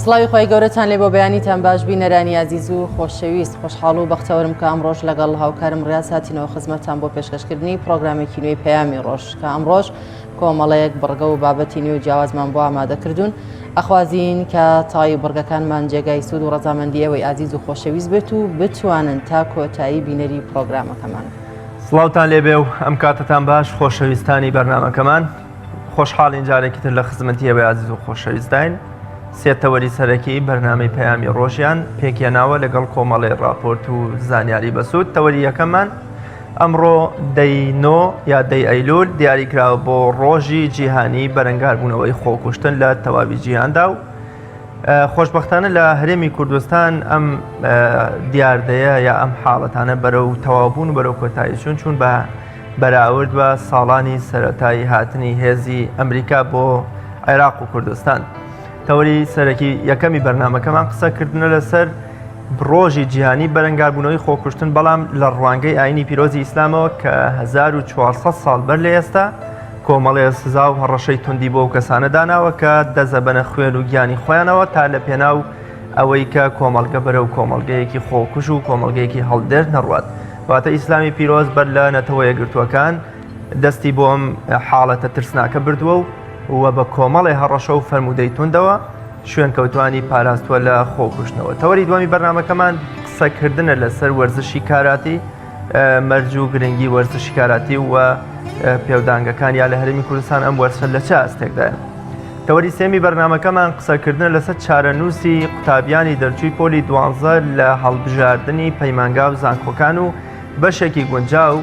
سڵاوی خوای گەورەتان لێ بۆ بەیانیتان باش بینەرانی ئازیز و خۆشەویست خۆشحاڵ و بەختەوەرم کە ئەمڕۆژ لەگەڵ هاوکارم ڕیاز هاتینەوە خزمەتتان بۆ پێشکەشکردنی پرۆگرامێکی نوێی پەیامی ڕۆژ کە ئەمڕۆژ کۆمەڵەیەک بڕگە و بابەتی نوێ و جیاوازمان بۆ ئامادە کردوون ئەخوازین کە تای بڕگەکانمان جێگای سوود و ڕەزامەندی ئێوەی ئازیز و خۆشەویست بێت و بتوانن تا کۆتایی بینەری پرۆگرامەکەمان بن. سڵاوتان لێبێ و ئەم کاتەتان باش خۆشەویستانی بەرنامەکەمان. خۆشحاڵین جارێکی تر لە خزمەتی ئێوەی ئازیز و خۆشەویستداین. سێ تەوەری سەرەکی بەرنامەی پەیامی ڕۆژیان پێکهێناوە لەگەڵ کۆمەڵێ ڕاپۆرت و زانیاری بەسوود. تەوەری یەکەممان ئەمڕۆ دەی نۆ یا دەی ئەیلول دیاریکراوە بۆ ڕۆژی جیهانی بەرەنگاربوونەوەی خۆکوشتن لە تەواوی جیهاندا و خۆشبەختانە لە هەرێمی کوردستان ئەم دیاردەیە یا ئەم حاڵەتانە بەرەو تەواوبوون و بەرەو کۆتایی چوون چوون بە بەراورد بە ساڵانی سەرەتای هاتنی هێزی ئەمریکا بۆ عێراق و کوردستان. تەوەری سەرەکی یەکەمی بەرنمەکەمان قسەکردنە لەسەر ڕۆژی جیهانی بەرەنگاربوونەوەی خۆکوشتن بەڵام لە ڕوانگەی ئاینی پیرۆزی ئیسلامەوە کە 1400 ساڵ بەر لە ئێستا کۆمەڵێ سزا و هەڕەشەی توندی بۆ ئەو کەسانە داناوە کە دەزەبەنە خوێن و گیانی خۆیانەوە تا لە پێناو ئەوەی کە کۆمەڵگە بەرەو کۆمەڵگەیەکی خۆکوژ و کۆمەڵگەیەکی هەڵدێر نەڕوات. واتە ئیسلامی پیرۆز بەر لە نەتەوە یەکگرتووەکان دەستی بۆ ئەم حاڵەتە ترسناکە بردووە و و بە کۆمەڵێ هەڕەشە و فەرموودەی توندەوە شوێنکەوتوانی پاراستووە لە خۆکوشتنەوە. تەوەری دووەمی بەرنامەکەمان قسەکردنە لەسەر وەرزشی کاراتی. مەرج و گرنگی وەرزشی کاراتی و پێودانگەکان یا لە هەرێمی کوردستان ئەم وەرزشە لە چ ئاستێکدایە. تەوەری سێمی بەرنامەکەمان قسەکردنە لەسەر چارەنووسی قوتابیانی دەرچووی پۆلی دوانزە لە هەڵبژاردنی پەیمانگا و زانکۆکان و بەشێکی گونجاو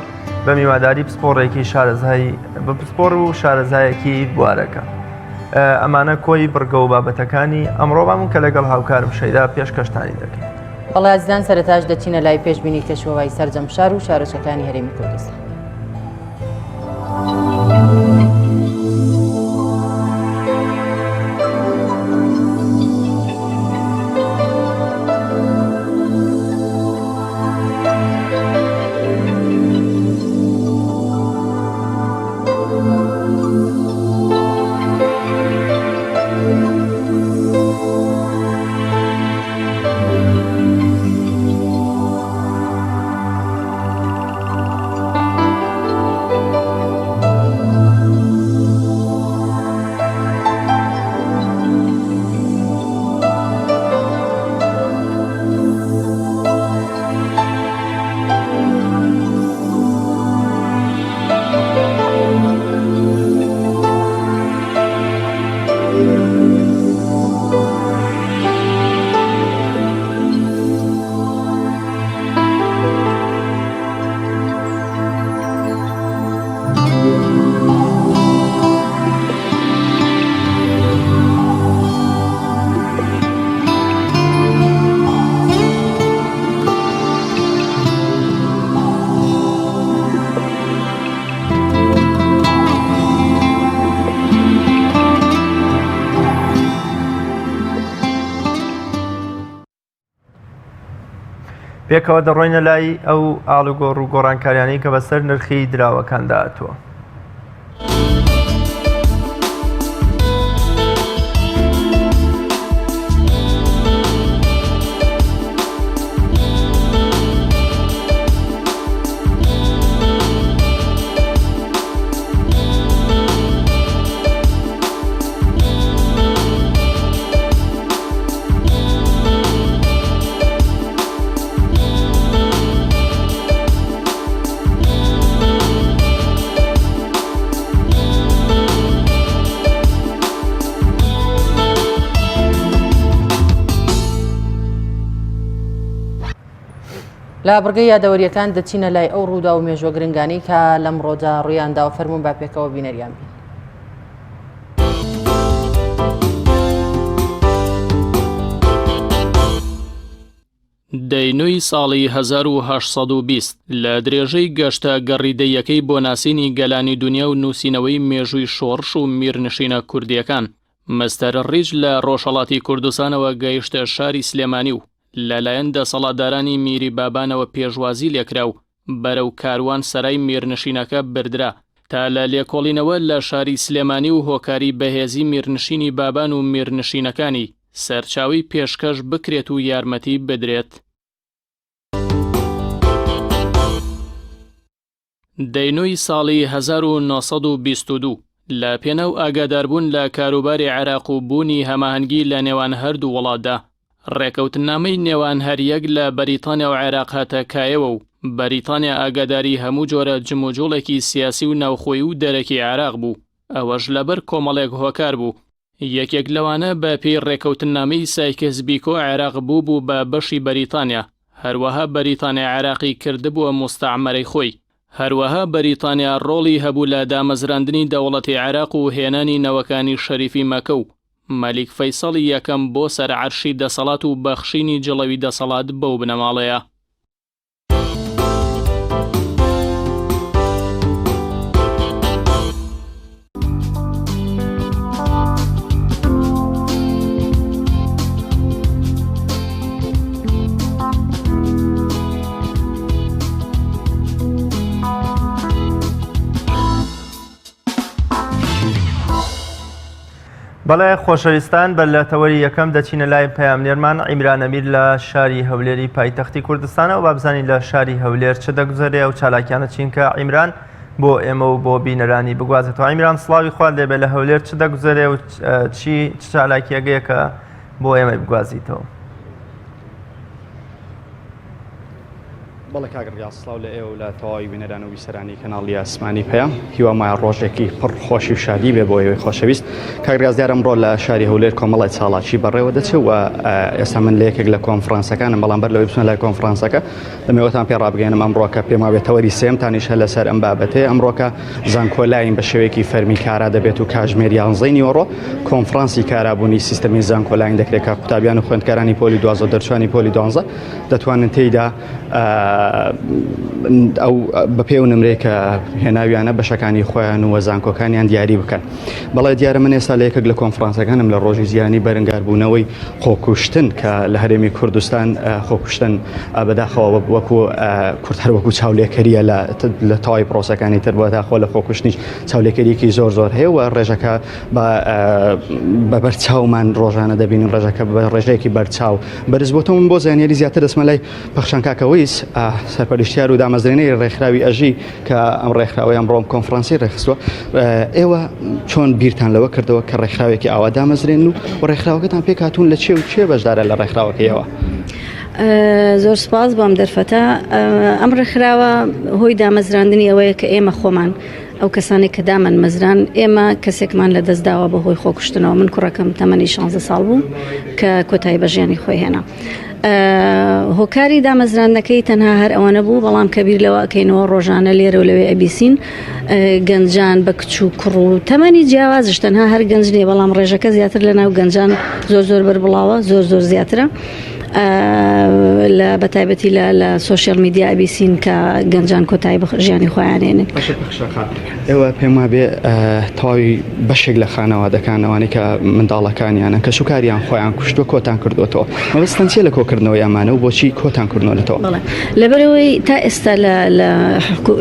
بە میواداری پسپۆڕێکی شارەزای بە پسپۆڕ و شارەزایەکی بوارەکە. ئەمانە کۆی بڕگە و بابەتەکانی ئەمڕۆمان بوون کە لەگەڵ هاوکارم شەیدا پێشکەشتانی دەکەین. بەڵێ ئازیزان سەرەتاش دەچینە لای پێشبینی کەشوهەوای سەرجەم شار و شارۆچکەکانی هەرێمی کوردستان. پێکەوە دەڕۆینە لای ئەو ئاڵوگۆڕ و گۆڕانکاریانەی کە بەسەر نرخی دراوەکاندا هاتووە. لە بڕگەی یادەوەریەکان دەچینە لای ئەو ڕوودا و مێژوە گرنگانی کە لەمڕۆدا ڕوویاندا و فەرمونون با پێکەوە بینەریان بین. دەی نۆی ساڵی 1820 لە درێژەی گەشتە گەڕیدەییەکەی بۆ ناسینی گەلانی دونیا و نووسینەوەی مێژووی شۆڕش و میرنشینە کوردییەکان، مستەر ڕیچ لە ڕۆژهەڵاتی کوردستانەوە گەیشتە شاری سلێمانی و لەلایەن دەسەڵاتدارانی میری بابانەوە پێشوازی لێکرا و بەرەو کاروان سەرای میرنشینەکە بردرا تا لە لێکۆڵینەوە لە شاری سلێمانی و هۆکاری بەهێزی میرنشینی بابان و میرنشینەکانی. سەرچاوەی پێشکەش بکرێت و یارمەتی بدرێت. دەینۆی ساڵی 1922 لە پێناو ئاگاداربوون لە کاروباری عێراق و بوونی هەماهەنگی لە نێوان هەردوو وڵاتدا، ڕێکەوتننامەی نێوان هەریەک لە بەریتانیا و عێراق هاتە کایەوە و بەریتانیا ئاگاداری هەموو جۆرە جموجوڵێکی سیاسی و ناوخۆی و دەرەکی عێراق بوو، ئەوەش لەبەر کۆمەڵێک هۆکار بوو، یەکێک لەوانە بە پێی ڕێکەوتننامەی سایکس بیکۆ عێراق بووبوو بە بەشی بەریتانیا، هەروەها بەریتانیا عێراقی کردبووە موستەعمەرەی خۆی. هەروەها بەریتانیا ڕۆڵی هەبوو لە دامەزراندنی دەوڵەتی عێراق و هێنانی نەوەکانی شەریفی مەکە و مەلیک فەیسەڵی یەکەم بۆ سەر عەرشی دەسەڵات و بەخشینی جڵەوی دەسەڵات بەو بنەماڵەیە. بەڵێ خۆشەویستان بەر لە تەوەری یەکەم دەچینە لای پەیامنێرمان عیمران ئەمیر لە شاری هەولێری پایتەختی کوردستانەوە با بزانین لە شاری هەولێر چ دەگوزەرێ ئەو چالاکیانە چین کە عیمران بۆ ئێمە و بۆ بینەرانی بگوازێتەوە عیمران سڵاوی خوات لێبێ لە هەولێر چ دەگوزەرێ و چی چ چالاکیەگەیە کە بۆ ئێمەی بگوازیتەوە. بەڵێ کاک ڕیاز سڵاو لە ئێوە و لە تەواوی بینەران و بیسەرانی کەناڵی ئاسمانی پەیام هیوام وایە ڕۆژێکی پڕ خۆشی و شادی بێ بۆ ئێوەی خۆشەویست کاک ڕیاز دیارە ئەمڕۆ لە شاری هەولێر کۆمەڵی چاڵاکی بەڕێوە دەچێت و ئێستا من لە یەکێک لە کۆنفرانسەکانم بەڵام بەر لەوەی بچمە لای کۆنفرانسەکە دەمەوێتان پێ ڕابگەیەنم ئەمڕۆکە پێم وابێ تەوەری سێمتانیش هەر لەسەر ئەم بابەتەیە ئەمڕۆکە زانکۆلاین بە شێوەیەکی فەرمی کارا دەبێت و کاژمێر یانزەی نیوەڕۆ کۆنفرانسی کارابوونی سیستەمی زانکۆلاین دەکرێت کە قوتابیان و خوێندکارانی پۆلی دوازدە دەرچوانی پۆلی دوانزە دەتوانن تێیدا ئەو بەپێ و نمرەی کە هێناویانە بەشەکانی خۆیان و زانکۆکانیان دیاری بکەن. بەڵێ دیارە من ئێستا لە یەکێک لە کۆنفرانسەکانم لە ڕۆژی جیهانی بەرەنگاربوونەوەی خۆکوشتن کە لە هەرێمی کوردستان خۆکوشتن بەداخەوە وەکو کورد هەر وەکو چاولێکەریە لە تەواوی پرۆسەکانی تر بەداخەوە لە خۆکوشتنیش چاولێکەریەکی زۆر زۆر هەیە و ڕێژەکە بە بەرچاومان ڕۆژانە دەبینین ڕێژەکە بە ڕێژەیەکی بەرچاو بەرز بۆتەوە من بۆ زانیاری زیاتر دەچمە لای پەخشان کاکەوەیس سەرپەرشتیار و دامەزرێنەری ڕێکخراوی ئەژی کە ئەم ڕێکخراوەی ئەمڕۆم کۆنفرانسی ڕێکخستووە ئێوە چۆن بیرتان لەوە کردەوە کە ڕێکخراوێکی ئاوا دامەزرێن و ڕێکخراوەکەتان پێکهاتوون لە چێ و کێ بەشدارە لە ڕێکخراوەکەیەوە؟ زۆر سپاس بۆ ئەم دەرفەتە ئەم ڕێکخراوە هۆی دامەزراندنی ئەوەیە کە ئێمە خۆمان ئەو کەسانەی کە دامان مەزران ئێمە کەسێکمان لە دەست داوە بە هۆی خۆکوشتنەوە من کوڕەکەم تەمەنی 16 ساڵ بوو کە کۆتایی بە ژیانی خۆی هێنا. هۆکاری دامەزراندنەکەی تەنها هەر ئەوەنە بوو بەڵام کە بیر لەوە ئەکەینەوە ڕۆژانە لێرە و لەوێ ئەبیسین گەنجان بە کچ و کوڕ و تەمەنی جیاوازش تەنها هەر گەنج نییە بەڵام ڕێژەکە زیاتر لە ناو گەنجان زۆر زۆر بەربڵاوە زۆر زۆر زیاترە. لە بەتایبەتی لە لە سۆشیال میدیا ئەبیسین کە گەنجان کۆتایی بە ژیانی خۆیان ێنن. باشە پەخشان خان ئێوە پێم وابێ تەواوی بەشێک لە خانەوادەکان ئەوانەی کە منداڵەکانیانە کەسوکاریان خۆیان کوشتووە کۆتان کردووەتەوە مەبەستتان چییە لە کۆکردنەوەی ئەمانە و بۆچی کۆتان کردوونەتەوە؟ بەڵێ لەبەرئەوەی تا ئێستا لە لە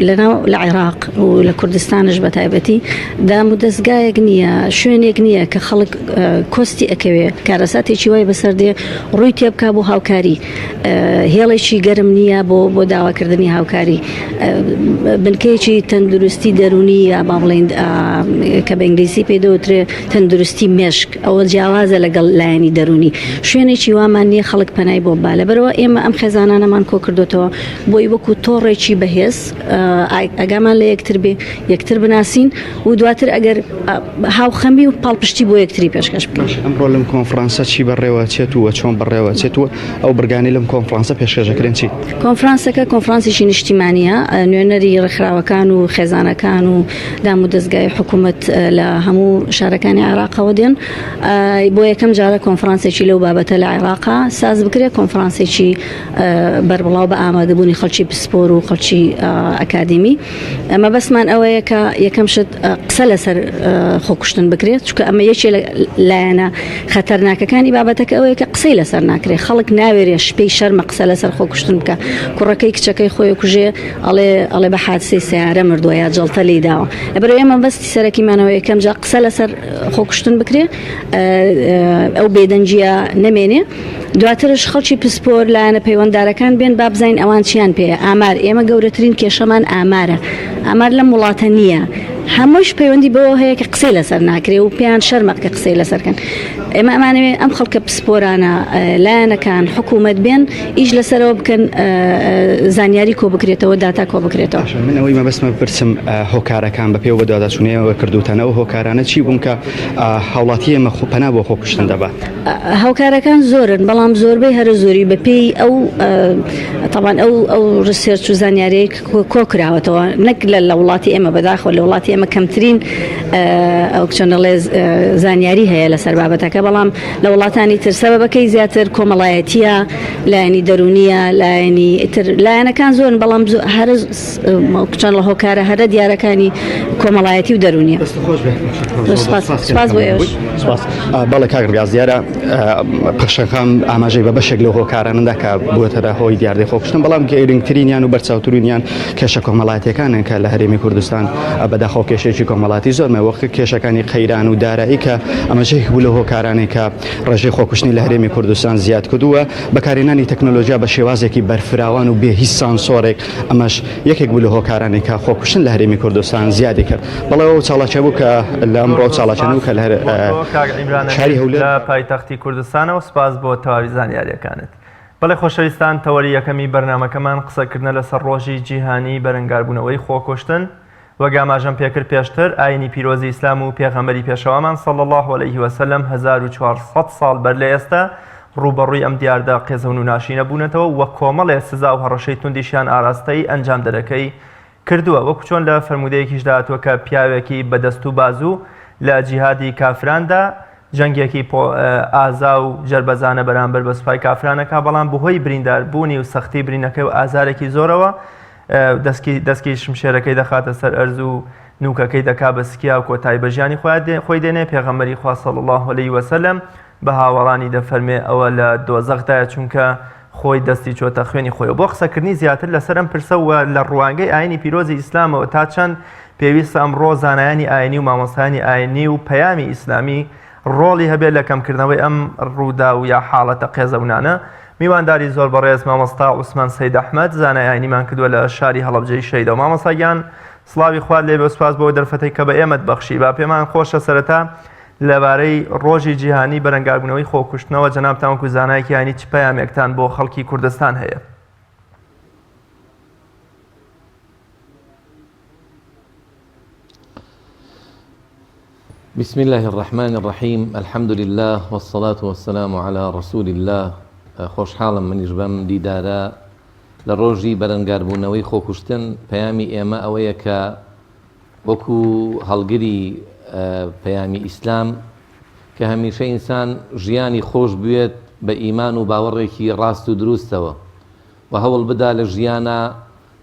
لەناو لە عێراق و لە کوردستانش بە تایبەتی دام و دەزگایەک نییە شوێنێک نییە کە خەڵک کۆستی ئەکەوێ کارەساتێکی وای بەسەر دێ ڕووی تێبکا بۆ هاوکاری هێڵێکی گەرم نییە بۆ بۆ داواکردنی هاوکاری بنکەیەکی تەندروستی دەرونی یا با بڵێین کە بە ئینگلیزی پێی دەوترێ تەندروستی مێشک ئەوە جیاوازە لەگەڵ لایەنی دەرونی شوێنێکی وامان نییە خەڵک پەنای بۆ با لەبەرەوە ئێمە ئەم خێزانانەمان کۆ کردوتەوە بۆی وەکو تۆڕێکی بەهێز ئاگامان لە یەکتر بێ یەکتر بناسین و دواتر ئەگەر هاوخەمی و پاڵپشتی بۆ یەکتری پێشکەش بکەین. باشە ئەمڕۆ لەم کۆنفرانسە چی بەڕێوە چێت و چۆن بەڕێوە چێت و ئەو بڕگانەی لەم کۆنفرانسە پێشکەش دەکرێن چین؟ کۆنفرانسەکە کۆنفرانسێکی نیشتیمانییە، نوێنەری ڕێکخراوەکان و خێزانەکان و دام و دەزگای حکوومەت لە هەموو شارەکانی عێراقەوە دێن. بۆ یەکەم جارە کۆنفرانسێکی لەو بابەتە لە عێراقا ساز بکرێت، کۆنفرانسێکی بەربڵاو بە ئامادەبوونی خەڵکی پسپۆر و خەڵکی ئەکادیمی. مەبەستمان ئەوەیە کە یەکەم شت قسە لەسەر خۆکوشتن بکرێت چونکە ئەمە یەکێ لە لایەنە خەتەرناکەکانی بابەتەکە ئەوەیە کە قسەی لەسەر ناکرێت خەڵک. خەڵک ناوێرێ پێی شەرمە قسە لەسەر خۆکوشتن بکە کوڕەکەی کچەکەی خۆی کوژێ ئەڵێ ئەڵێ بە حادسەی سیارە مردووە یا جەڵتە لی داوە لەبەر ئێمە بەستی سەرەکیمانەوە یەکەم جا قسە لەسەر خۆکوشتن بکرێ ئەو بێدەنگیە نەمێنێ دواترش خەڵکی پسپۆر لایەنە پەیوەنددارەکان بێن با بزانین ئەوان چیان پێیە ئامار ئێمە گەورەترین کێشەمان ئامارە ئامار لەم وڵاتە نییە هەمووش پەیوەندی بەوە هەیە کە قسەی لەسەر ناکرێ و پێیان شەرمە کە قسەی لەسەرکەن ئێمە ئەمانەوێ ئەم خەڵکە پسپۆرانە لایەنەکان حکوومەت بێن ئیش لەسەرەوە بکەن زانیاری کۆ بکرێتەوە داتا کۆ بکرێتەوە. من ئەوەی مەبەستمە بپرسم هۆکارەکان بە پێوە بەدواداچوونەوە کردوتانە ئەو هۆکارانە چی بوون کە هاوڵاتی ئێمە خۆ پەنا بۆ خۆکوشتن دەبات؟ هۆکارەکان زۆرن بەڵام زۆربەی هەرە زۆری بە پێی ئەو تەبان ئەو ئەو research و زانیاریەی کۆ کراوەتەوە نەک لە لە وڵاتی ئێمە بەداخەوە لە وڵاتی ئێمە کەمترین ئەو کچەنەڵێ زانیاری هەیە لەسەر بابەتەکە بەڵام لە وڵاتانی تر سەبەبەکەی زیاتر کۆمەڵایەتیە لایەنی دەرونیە لایەنی تر لایەنەکان زۆرن بەڵام هەرە کچان لە هۆکارە هەرە دیارەکانی کۆمەڵایەتی و دەرونیە سپاس بۆ ئێوەش. بەڵێ کاک ڕیاز دیارە پەخشەکان ئاماژەی بە بەشێک لەو هۆکارانەدا کە بووەتە هۆی دیاردەی خۆکوشتن بەڵام گرنگترینیان و بەرچاوترینیان کێشە کۆمەڵاتیەکانن کە لە هەرێمی کوردستان بەداخەوە کێشەیەکی کۆمەڵاتی زۆرمە وەک کێشەکانی قەیران و دارایی کە ئەمەش یەکێک بوو لەو هۆکارانەی کە ڕێژەی خۆکوشتنی لە هەرێمی کوردستان زیاد کردووە بەکارهێنانی تەکنۆلۆژیا بە شێوازێکی بەرفراوان و بێ هیچ سانسۆرێک ئەمەش یەکێک بوو لە هۆکارانەی کە خۆکوشتن لە هەرێمی کوردستان زیادی کرد بەڵێ ئەو چاڵاکیە بوو کە لە ئەمڕۆ چاڵاکیانە بوو کە لە شاری هەولێر لە پایتەختی کوردستانەوە سپاس بۆ تەواوی زانیاریەکانت. بەڵێ خۆشەویستان تەوەری یەکەمی بەرنامەکەمان قسەکردنە لەسەر ڕۆژی جیهانی بەرەنگاربوونەوەی خۆکوشتن، وەک ئاماژەم پێکرد پێشتر ئاینی پیرۆزی ئیسلام و پێغەمبەری پێشەوامان صلی اللە علیه وسلم 1400 ساڵ بەر لە ئێستا ڕووبەڕووی ئەم دیاردە قێزەون و ناشرینە بوونەتەوە و کۆمەڵێ سزا و هەڕەشەی توندیشیان ئاراستەی ئەنجامدەرەکەی کردووە وەکو چۆن لە فەرموودەیەکیشدا هاتووە کە پیاوێکی بە دەست و بازوو لە جیهادی کافراندا جەنگێکی ئازا و جەربەزانە بەرامبەر بە سوپای کافرانەکە بەڵام بەهۆی بریندار بوونی و سەختی برینەکەی و ئازارێکی زۆرەوە دەستکی دەستکی شمشێرەکەی دەخاتە سەر ئەرز و نوکەکەی دەکا بە سکیا و کۆتایی بە ژیانی خۆی دێنێ پێغەمبەری خوا صلی الله علیه وسلم بە هاوەڵانی دەفەرمێ ئەوە لە دۆزەخدایە چونکە خۆی دەستی چۆتە خوێنی خۆی بۆ قسەکردنی زیاتر لەسەر ئەم پرسە و لە ڕوانگەی ئاینی پیرۆزی ئیسلامەوە تا چەند پێویستە ئەمڕۆ زانایانی ئاینی و مامۆستایانی ئاینی و پەیامی ئیسلامی ڕۆڵی هەبێت لە کەمکردنەوەی ئەم ڕووداو یا حاڵەتە قێزەونانە میوانداری زۆر بەڕێز مامۆستا عوسمان سەید ئەحمەد زانای ئاینیمان کردووە لە شاری هەڵەبجەی شەیدەوە مامۆستا گیان سڵاوی خوات لێبێ و سپاس بۆ دەرفەتەی کە بە ئێمەت بەخشی با پێمان خۆشە سەرەتا لەبارەی ڕۆژی جیهانی بەرەنگاربوونەوەی خۆکوشتنەوە جەنابتان وەکو زانایەکی ئاینی چ پەیامێکتان بۆ خەڵکی کوردستان هەیە؟ بسم اللە الرحمن الرحیم الحمد للە والصلاة والسلام علی رسول اللە خۆشحاڵم منیش بەم دیدارە لە ڕۆژی بەرەنگاربوونەوەی خۆکوشتن پەیامی ئێمە ئەوەیە کە وەکو هەڵگری پەیامی ئیسلام کە هەمیشە ئینسان ژیانی خۆش بوێت بە ئیمان و باوەڕێکی ڕاست و دروستەوە و هەوڵ بدا لە ژیانا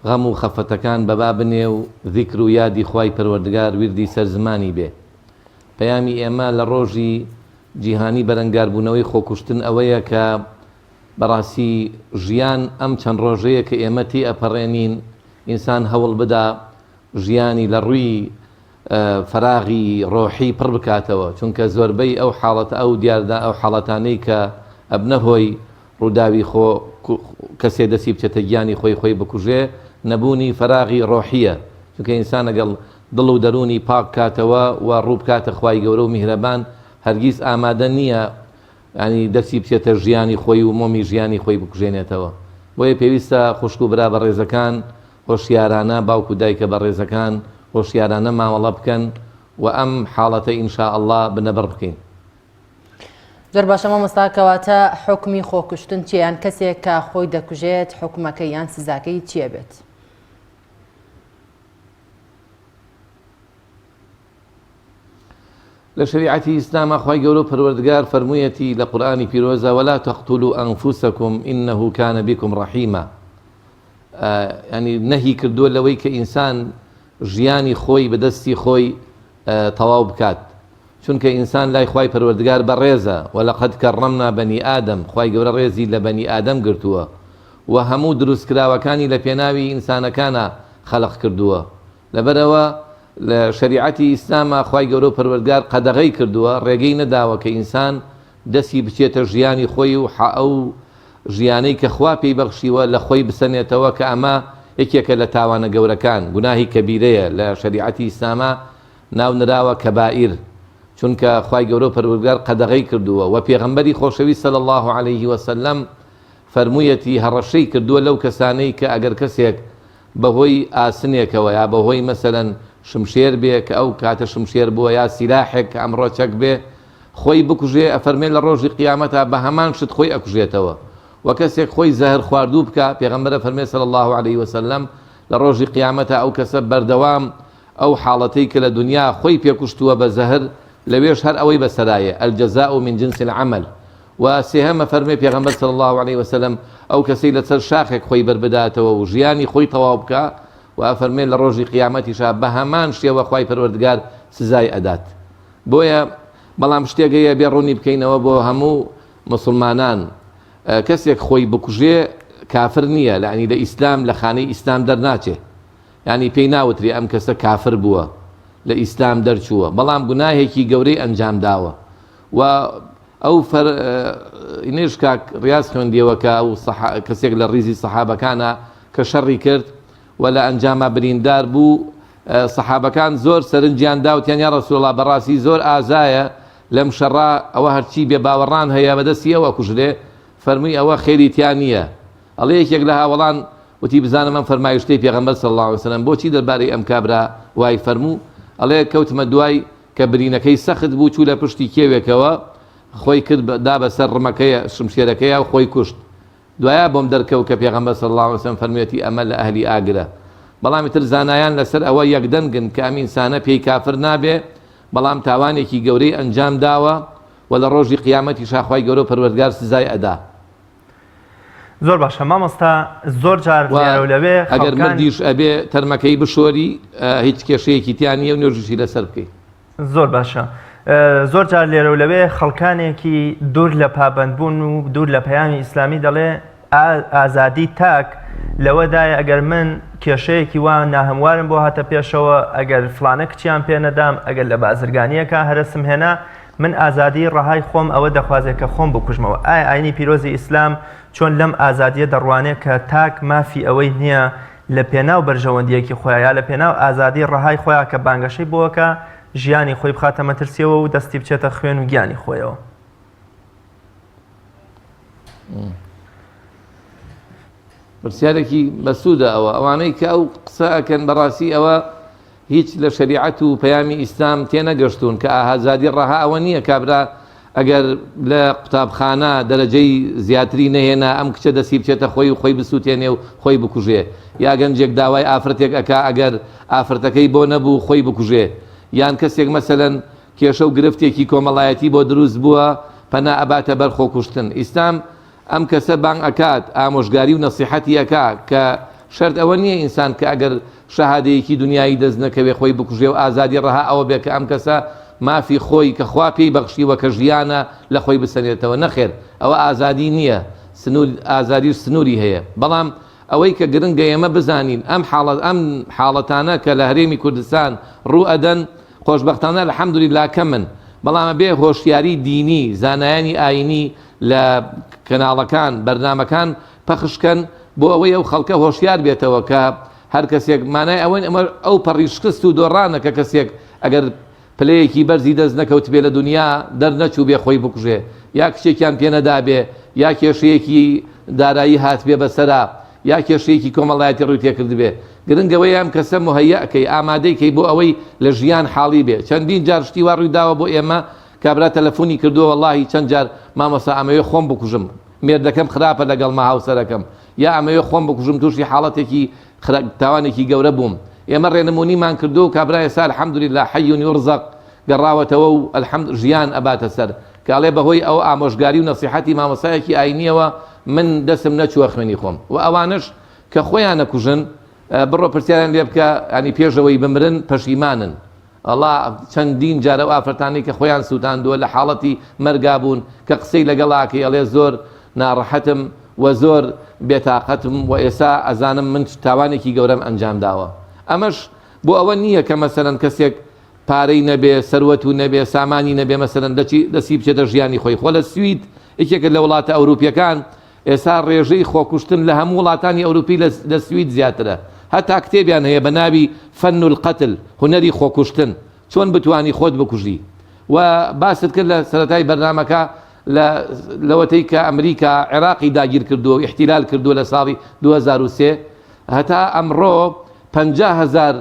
غەم و خەفەتەکان بەبا بنێ و زیکر و یادی خوای پەروەردگار ویردی سەر زمانی بێ. پەیامی ئێمە لە ڕۆژی جیهانی بەرەنگاربوونەوەی خۆکوشتن ئەوەیە کە بەڕاستی ژیان ئەم چەند ڕۆژەیە کە ئێمە تێی ئەپەڕێنین ئینسان هەوڵ بدا ژیانی لە ڕووی فەراغی ڕۆحی پڕ بکاتەوە چونکە زۆربەی ئەو حاڵەتە ئەو دیاردە ئەو حاڵەتانەی کە ئەبنە هۆی ڕووداوی خۆ کەسێ دەستی بچێتە گیانی خۆی خۆی بکوژێ نەبوونی فەراغی ڕۆحیە چونکە ئینسان ئەگەڵ دڵ و دەروونی پاک کاتەوە و ڕوو بکاتە خوای گەورە و میهرەبان هەرگیز ئامادە نییە یانی دەستی بچێتە ژیانی خۆی و مۆمی ژیانی خۆی بکوژێنێتەوە بۆیە پێویستە خوشک و برا بەڕێزەکان هۆشیارانە باوک و دایکە بەڕێزەکان هۆشیارانە مامەڵە بکەن و ئەم حاڵەتە ان شاء اللە بنەبڕ بکەین. زۆر باشە مامۆستا کەواتە حوکمی خۆکوشتن چیە یان کەسێک کە خۆی دەکوژێت حوکمەکەی یان سزاکەی چیە بێت؟ لە شەریعەتی ئیسلاما خوای گەورە و پەروەردگار فەرموویەتی لە قورئانی پیرۆزا ولا تقتلوا انفسکم انه کان بکم رحیما ینی نەهی کردووە لەوەی کە ئینسان ژیانی خۆی بەدەستی خۆی تەواو بکات. چونکە ئینسان لای خوای پەروەردگار بەڕێزە، ولقد کرمنا بنی آدم، خوای گەورە ڕێزی لە بەنی ئادەم گرتووە و هەموو دروستکراوەکانی لە پێناوی ئینسانەکانا خەلق کردووە، لەبەرئەوە لە شەریعەتی ئیسلاما خوای گەورە و پەروەردگار قەدەغەی کردووە، ڕێگەی نەداوە کە ئینسان دەستی بچێتە ژیانی خۆی و ئەو ژیانەی کە خوا پێی بەخشیوە لە خۆی بسەنێتەوە کە ئەمە یەکێکە لە تاوانە گەورەکان، گوناهی کەبیرەیە لە شەریعەتی ئیسلاما ناو نراوە کەبائیر چونکە خوای گەورە و پەروەردگار قەدەغەی کردووە وە پێغەمبەری خۆشەویست صلی اللە علیه وسلم فەرموویەتی هەڕەشەی کردووە لەو کەسانەی کە ئەگەر کەسێک بەهۆی ئاسنێکەوە یا بەهۆی مەسەلەن شمشێر بێ کە ئەو کاتە شمشێر بووە یا سیلاحێک کە ئەمڕۆ چەک بێ خۆی بکوژێ ئەفەرمێ لە ڕۆژی قیامەتا بە هەمان شت خۆی ئەکوژێتەوە وە کەسێک خۆی زەهر خواردوو بکا پێغەمبەر ئەفەرمێ صلی اللە علیه وسلم لە ڕۆژی قیامەتا ئەو کەسە بەردەوام ئەو حاڵەتەی کە لە دونیا خۆی پێ کوشتووە بە زەهر لەوێش هەر ئەوەی بەسەرایە، الجزاء من جنس العمل، و سێهەم ئەفەرموێ پێغەمبەر صلی اللە علیە وسلم ئەو کەسەی لەسەر شاخێک خۆی بەربداتەوە و ژیانی خۆی تەواو بکا و ئەفەرموێ لە ڕۆژی قیامەتیشا بەهەمان شێوە خوای پەروەردگار سزای ئەدات بۆیە بەڵام شتێک هەیە بێ ڕوونی بکەینەوە بۆ هەموو موسڵمانان کەسێک خۆی بکوژێ کافر نییە لەعنی لە ئیسلام لە خانەی ئیسلام دەرناچێ یانی پێی ناوترێ ئەم کەسە کافر بووە لە ئیسلام دەرچووە بەڵام گوناهێکی گەورەی ئەنجام داوە و ئەو فەر ئینەیش کاک ڕیاز خوێندیەوە کە ئەو کەسێک لە ڕیزی سەحابەکانە کە شەڕی کرد و لە ئەنجاما بریندار بوو سەحابەکان زۆر سەرنجیان داوتیان یا رسول الله بەڕاستی زۆر ئازایە لەم شەڕا ئەوە هەرچی بێ باوەڕان هەیە بەدەستی ئەو ئەکوژرێ فەرمووی ئەوە خێری تیا نییە ئەڵێ یەکێک لە هاوەڵان وتی بزانم ئەم فەرمایشتەی پێغەمبەر صلی اللە علیە وسلم بۆچی دەربارەی ئەم کابرا وای فەرموو؟ ئەڵێ کەوتمە دوای کە برینەکەی سەخت بوو چوو لە پشتی کێوێکەوە خۆی کرد دا بەسەر ڕمەکەی شمشێرەکەیا و خۆی کوشت دوایە بۆم دەرکەوت کە پێغەمبەر صلی اللە علیە وسلم فەرموویەتی ئەمە لە ئەهلی ئاگرە بەڵام ئیتر زانایان لەسەر ئەوە یەکدەنگن کە ئەم ئینسانە پێی کافر نابێ بەڵام تاوانێکی گەورەی ئەنجام داوە و لە ڕۆژی قیامەتیشا خوای گەورە و پەروەردگار سزای ئەدا. زۆر باشە مامۆستا زۆر جار و لێرە و لەوێ ئەگەر خەڵکان مردیش ئەبێ تەرمەکەی بشۆری هیچ کێشەیەکی تیا نییە و نوێژیشی لەسەر بکەی. زۆر باشە زۆر جار لێرە و لەوێ خەڵکانێکی دوور لە پابەندبوون و دوور لە پەیامی ئیسلامی دەڵێ ئازادی تاک لەوەدایە ئەگەر من کێشەیەکی وا ناهەموارم بۆ هاتە پێشەوە ئەگەر فلانە کچیان پێ نەدام ئەگەر لە بازرگانیەکە هەرسم هێنا من ئازادیی ڕەهای خۆم ئەوە دەخوازێ کە خۆم بکوژمەوە. ئایا ئاینی پیرۆزی ئیسلام چۆن لەم ئازادییە دەڕوانێ کە تاک مافی ئەوەی نییە لە پێناو بەرژەوەندییەکی خۆیا یا لە پێناو ئازادیی ڕەهای خۆیا کە بانگەشەی بۆ ئەکا ژیانی خۆی بخاتە مەترسییەوە و دەستی بچێتە خوێن و گیانی خۆیەوە؟ پرسیارێکی بەسوودە ئەوە. ئەوانەی کە ئەو قسە ئەکەن بەڕاستی ئەوە هیچ لە شەریعەت و پەیامی ئیسلام تێنەگەشتوون کە ئازادی ڕەها ئەوە نییە کابرا ئەگەر لە قوتابخانە دەرەجەی زیاتری نەهێنا ئەم کچە دەستی بچێتە خۆی و خۆی بسووتێنێ و خۆی بکوژێ یا گەنجێک داوای ئافرەتێک ئەکا ئەگەر ئافرەتەکەی بۆ نەبوو خۆی بکوژێ یان کەسێک مەسەلەن کێشە و گرفتێکی کۆمەڵایەتی بۆ دروست بووە پەنا ئەباتە بەر خۆکوشتن ئیسلام ئەم کەسە بانگ ئەکات ئامۆژگاری و نەسیحەتی ئەکا کە شەرت ئەوە نیە ئینسان کە ئەگەر شەهادەیەکی دونیایی دەست نەکەوێ خۆی بکوژێ و ئازادی ڕەها ئەوە بێ کە ئەم کەسە مافی خۆی کە خوا پێی بەخشیوە کە ژیانە لە خۆی بسەنێتەوە نەخێر ئەوە ئازادی نیە سنور ئازادیش سنوری هەیە بەڵام ئەوەی کە گرنگە ئێمە بزانین ئەم حاڵەت ئەم حاڵەتانە کە لە هەرێمی کوردستان ڕوو ئەدەن خۆشبەختانە الحمدللە کەمن بەڵام ئەبێ هۆشیاری دینی زانایانی ئاینی لە کەناڵەکان بەرنامەکان پەخش کەن بۆ ئەوەی ئەو خەڵکە هۆشیار بێتەوە کە هەر کەسێک مانای ئەوەن ئەمە ئەو پەڕی شکست و دۆڕانە کە کەسێک ئەگەر پلەیەکی بەرزی دەست نەکەوتبێ لە دنیا دەرنەچوو بێ خۆی بکوژێ یا کچێکیان پێ نەدابێ یا کێشەیەکی دارایی هاتبێ بەسەرا یا کێشەیەکی کۆمەڵایەتی ڕووی تێکردبێ گرنگ ئەوەیە ئەم کەسە مهەیئ کەی ئامادەی کەی بۆ ئەوەی لە ژیان حاڵی بێ چەندین جار شتی وا ڕووی داوە بۆ ئێمە کابرا تەلەفونی کردووە وەڵاهی چەند جار مامۆستا ئەمەوێ خۆم بکوژم مێردەکەم خراپە لەگەڵما هاوسەرەکەم یا ئەمەوێ خۆم بکوژم تووشی حاڵەتێکی تاوانێکی گەورە بووم ئێمە ڕێنمونیمان کردووە و کابرا ئێستا الحمدللە حی یرزق گەڕاوەتەوە و الحمد ژیان ئەباتە سەر کە ئەڵێ بەهۆی ئەو ئامۆژگاری و نەسیحەتی مامۆستایەکی ئاینیەوە من دەسم نەچووە خوێنی خۆم و ئەوانەش کە خۆیان ئەکوژن بڕۆ پرسیاریان لێ بکە ینی پێشەوەی بمرن پەشیمانن. وەڵا چەندین جار ئەو ئافرەتانەی کە خۆیان سوتاندووە لە حاڵەتی مەرگا بوون کە قسەی لەگەڵا ئەکەی ئەڵێ زۆر ناڕەحەتم و زۆر بێتاقەتم و ئێسا ئەزانم من تاوانێکی گەورەم ئەنجام داوە ئەمەش بۆ ئەوە نییە کە مەسەلەن کەسێک پارەی نەبێ سەروەت و نەبێ سامانی نەبێ مەسەلەن دەچی دەستی بچێتە ژیانی خۆی خۆ لە سوید یەکێکە لە وڵاتە ئەوروپیەکان ئێستا ڕێژەی خۆکوشتن لە هەموو وڵاتانی ئەوروپی لە سوید زیاترە. هەتا کتێبیان هەیە بە ناوی فن القتل، هونەری خۆکوشتن، چۆن بتوانی خۆت بکوژی. و باست کرد لە سەرەتای بەرنامەکە لە لەوەتەی کە ئەمریکا عێراقی داگیر کردووە و ئیحتیلال کردووە لە ساڵی 2003 هەتا ئەمڕۆ 50 هەزار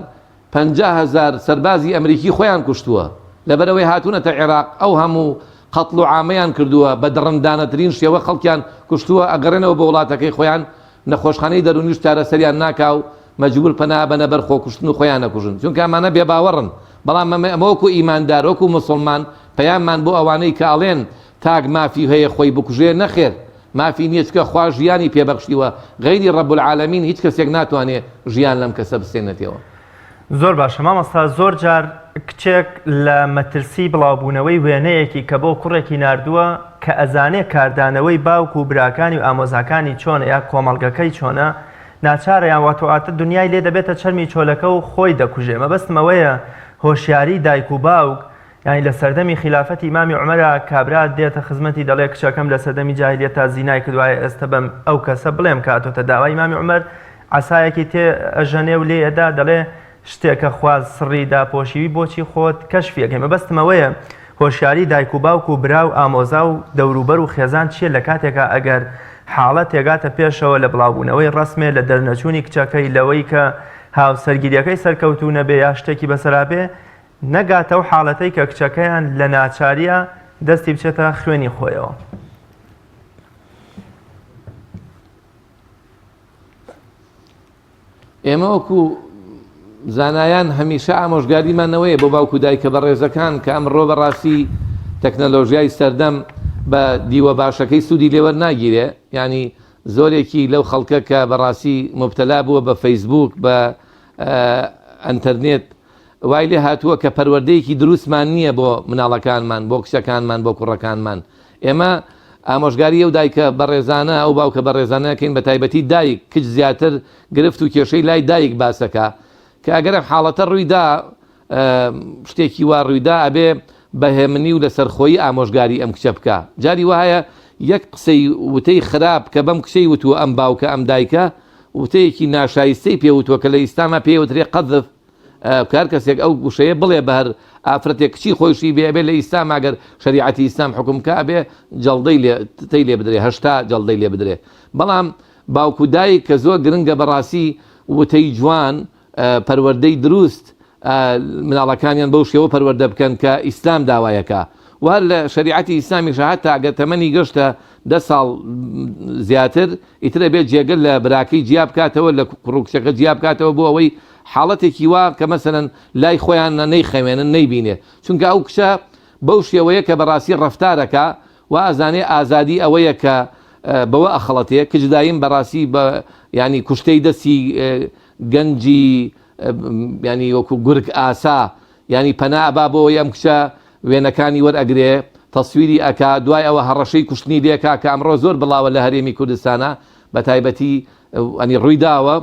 50,000 سەربازی ئەمریکی خۆیان کوشتووە لەبەرئەوەی هاتوونەتە عێراق ئەو هەموو قەتڵ و عامەیان کردووە بە دڕندانەترین شێوە خەڵکیان کوشتووە ئەگەڕێنەوە بۆ وڵاتەکەی خۆیان نەخۆشخانەی دەروونیش چارەسەریان ناکا و مەجبور پەنا ئەبەنە بەر خۆکوشتن و خۆیان ئەکوژن چونکە ئەمانە بێباوەڕن بەڵام ئەمە وەکو ئیماندار وەکو موسڵمان پەیاممان بۆ ئەوانەی کە ئەڵێن تاک مافی هەیە خۆی بکوژێ نەخێر مافی نیە چونکە خوا ژیانی پێ بەخشیوە غەیری رب العالمین هیچ کەسێک ناتوانێ ژیان لەم کەسە بسێنێتەوە. زۆر باشە مامۆستا زۆر جار کچێک لە مەترسی بڵاوبوونەوەی وێنەیەکی کە بۆ کوڕێکی ناردووە کە ئەزانێ کاردانەوەی باوک و براکانی و ئامۆزاکانی چۆنە یا کۆمەڵگەکەی چۆنە ناچارە یان واتواتە دنیای لێ دەبێتە چەرمی چۆلەکە و خۆی دەکوژێ مەبەستم ئەوەیە هۆشیاری دایک و باوک یانی لە سەردەمی خیلافەتی ئیمامی عومەرا کابرا دێتە خزمەتی دەڵێ کچەکەم لە سەردەمی جاهیلیەتا زینای کردوە ئایا ئێستە بەم ئەو کەسە بڵێم کە هاتۆتە داوای ئیمامی عومەر عەسایەکی تێ ئەژەنێ و لێی ئەدا دەڵێ شتێکە خوا سڕی داپۆشیوی بۆچی خۆت کەشفی ئەکەی مەبەستم ئەوەیە هۆشیاری دایک و باوک و برا و ئامۆزا و دەوروبەر و خێزان چییە لە کاتێکا ئەگەر حاڵەت تێگاتە پێشەوە لە بڵاوبوونەوەی ڕەسمێ لە دەرنەچوونی کچەکەی لەوەی کە هاوسەرگیریەکەی سەرکەوتوو نەبێ یا شتێکی بەسەرا بێ نەگاتە ئەو حاڵەتەی کە کچەکەیان لە ناچارییا دەستی بچێتە خوێنی خۆیەوە. ئێمە وەکو زانایان هەمیشە ئامۆژگاریمان ئەوەیە بۆ باوک و دایکە بەڕێزەکان کە ئەمڕۆ بەڕاستی تەکنەلۆژیای سەردەم بە دیوە باشەکەی سوودی لێوەرناگیرێ یعنی زۆرێکی لەو خەڵکە کە بەڕاستی مبتەلا بووە بە فەیسبوک بە ئەتەرنێت وای لێ هاتووە کە پەروەردەیەکی دروستمان نییە بۆ مناڵەکانمان، بۆ کچەکانمان، بۆ کوڕەکانمان. ئێمە ئامۆژگاری ئەو دایکە بەڕێزانە، ئەو باوکە بەڕێزانە ئەکەین بە تایبەتی دایک، کچ زیاتر گرفت و کێشەی لای دایک باس ئەکا کە ئەگەر ئەم حاڵەتە ڕووی دا، شتێکی وا ڕووی دا ئەبێ بە هێمنی و لەسەرخۆیی ئامۆژگاری ئەم کچە بکا. جاری وایە یەک قسەی وتەی خراپ کە بەم کچەی وتووە ئەم باوکە ئەم دایکە وتەیەکی ناشایستەی پێ وتووە کە لە ئیسلاما پێی ئەوترێ قذف، کە هەر کەسێک ئەو وشەیە بڵێ بە هەر ئافرەتێک کچی خۆیشی بێ ئەبێ لە ئیسلام ئەگەر شەریعەتی ئیسلام حوکم بکا ئەبێ جەڵدەی لێ تەی لێ بدرێ 80 جەڵدەی لێ بدرێ بەڵام باوک و دایک کە زۆر گرنگە بەڕاستی وتەی جوان پەروەردەی دروست مناڵەکانیان بەو شێوە پەروەردە بکەن کە ئیسلام داوایەکە و هەر لە شەریعەتی ئیسلامیشە هەتا ئەگەر تەمەنی گەشتە دە ساڵ زیاتر ئیتر ئەبێت جێگە لە براکەی جیا بکاتەوە لە کوڕ و کچەکە جیا بکاتەوە بۆ ئەوەی حاڵەتێکی وا کە مەسەلەن لای خۆیان نەیخەوێنن نەیبینێ چونکە ئەو کچە بەو شێوەیە کە بەڕاستی ڕەفتارەکە وا ئەزانێ ئازادی ئەوەیە کە بەوە ئەخەڵەتێ کچ دایم بەڕاستی بە ینی کوشتەی دەستی گەنجی ینی وەکو گورگ ئاسا یانی پەنا ئەبا بۆ ئەوەی ئەم کچە وێنەکانی وەرئەگرێ تەسویری ئەکا دوای ئەوە هەڕەشەی کوشتنی لێکا کە ئەمڕۆ زۆر بڵاوە لە هەرێمی کوردستانا بە تایبەتی ئەنی ڕووی داوە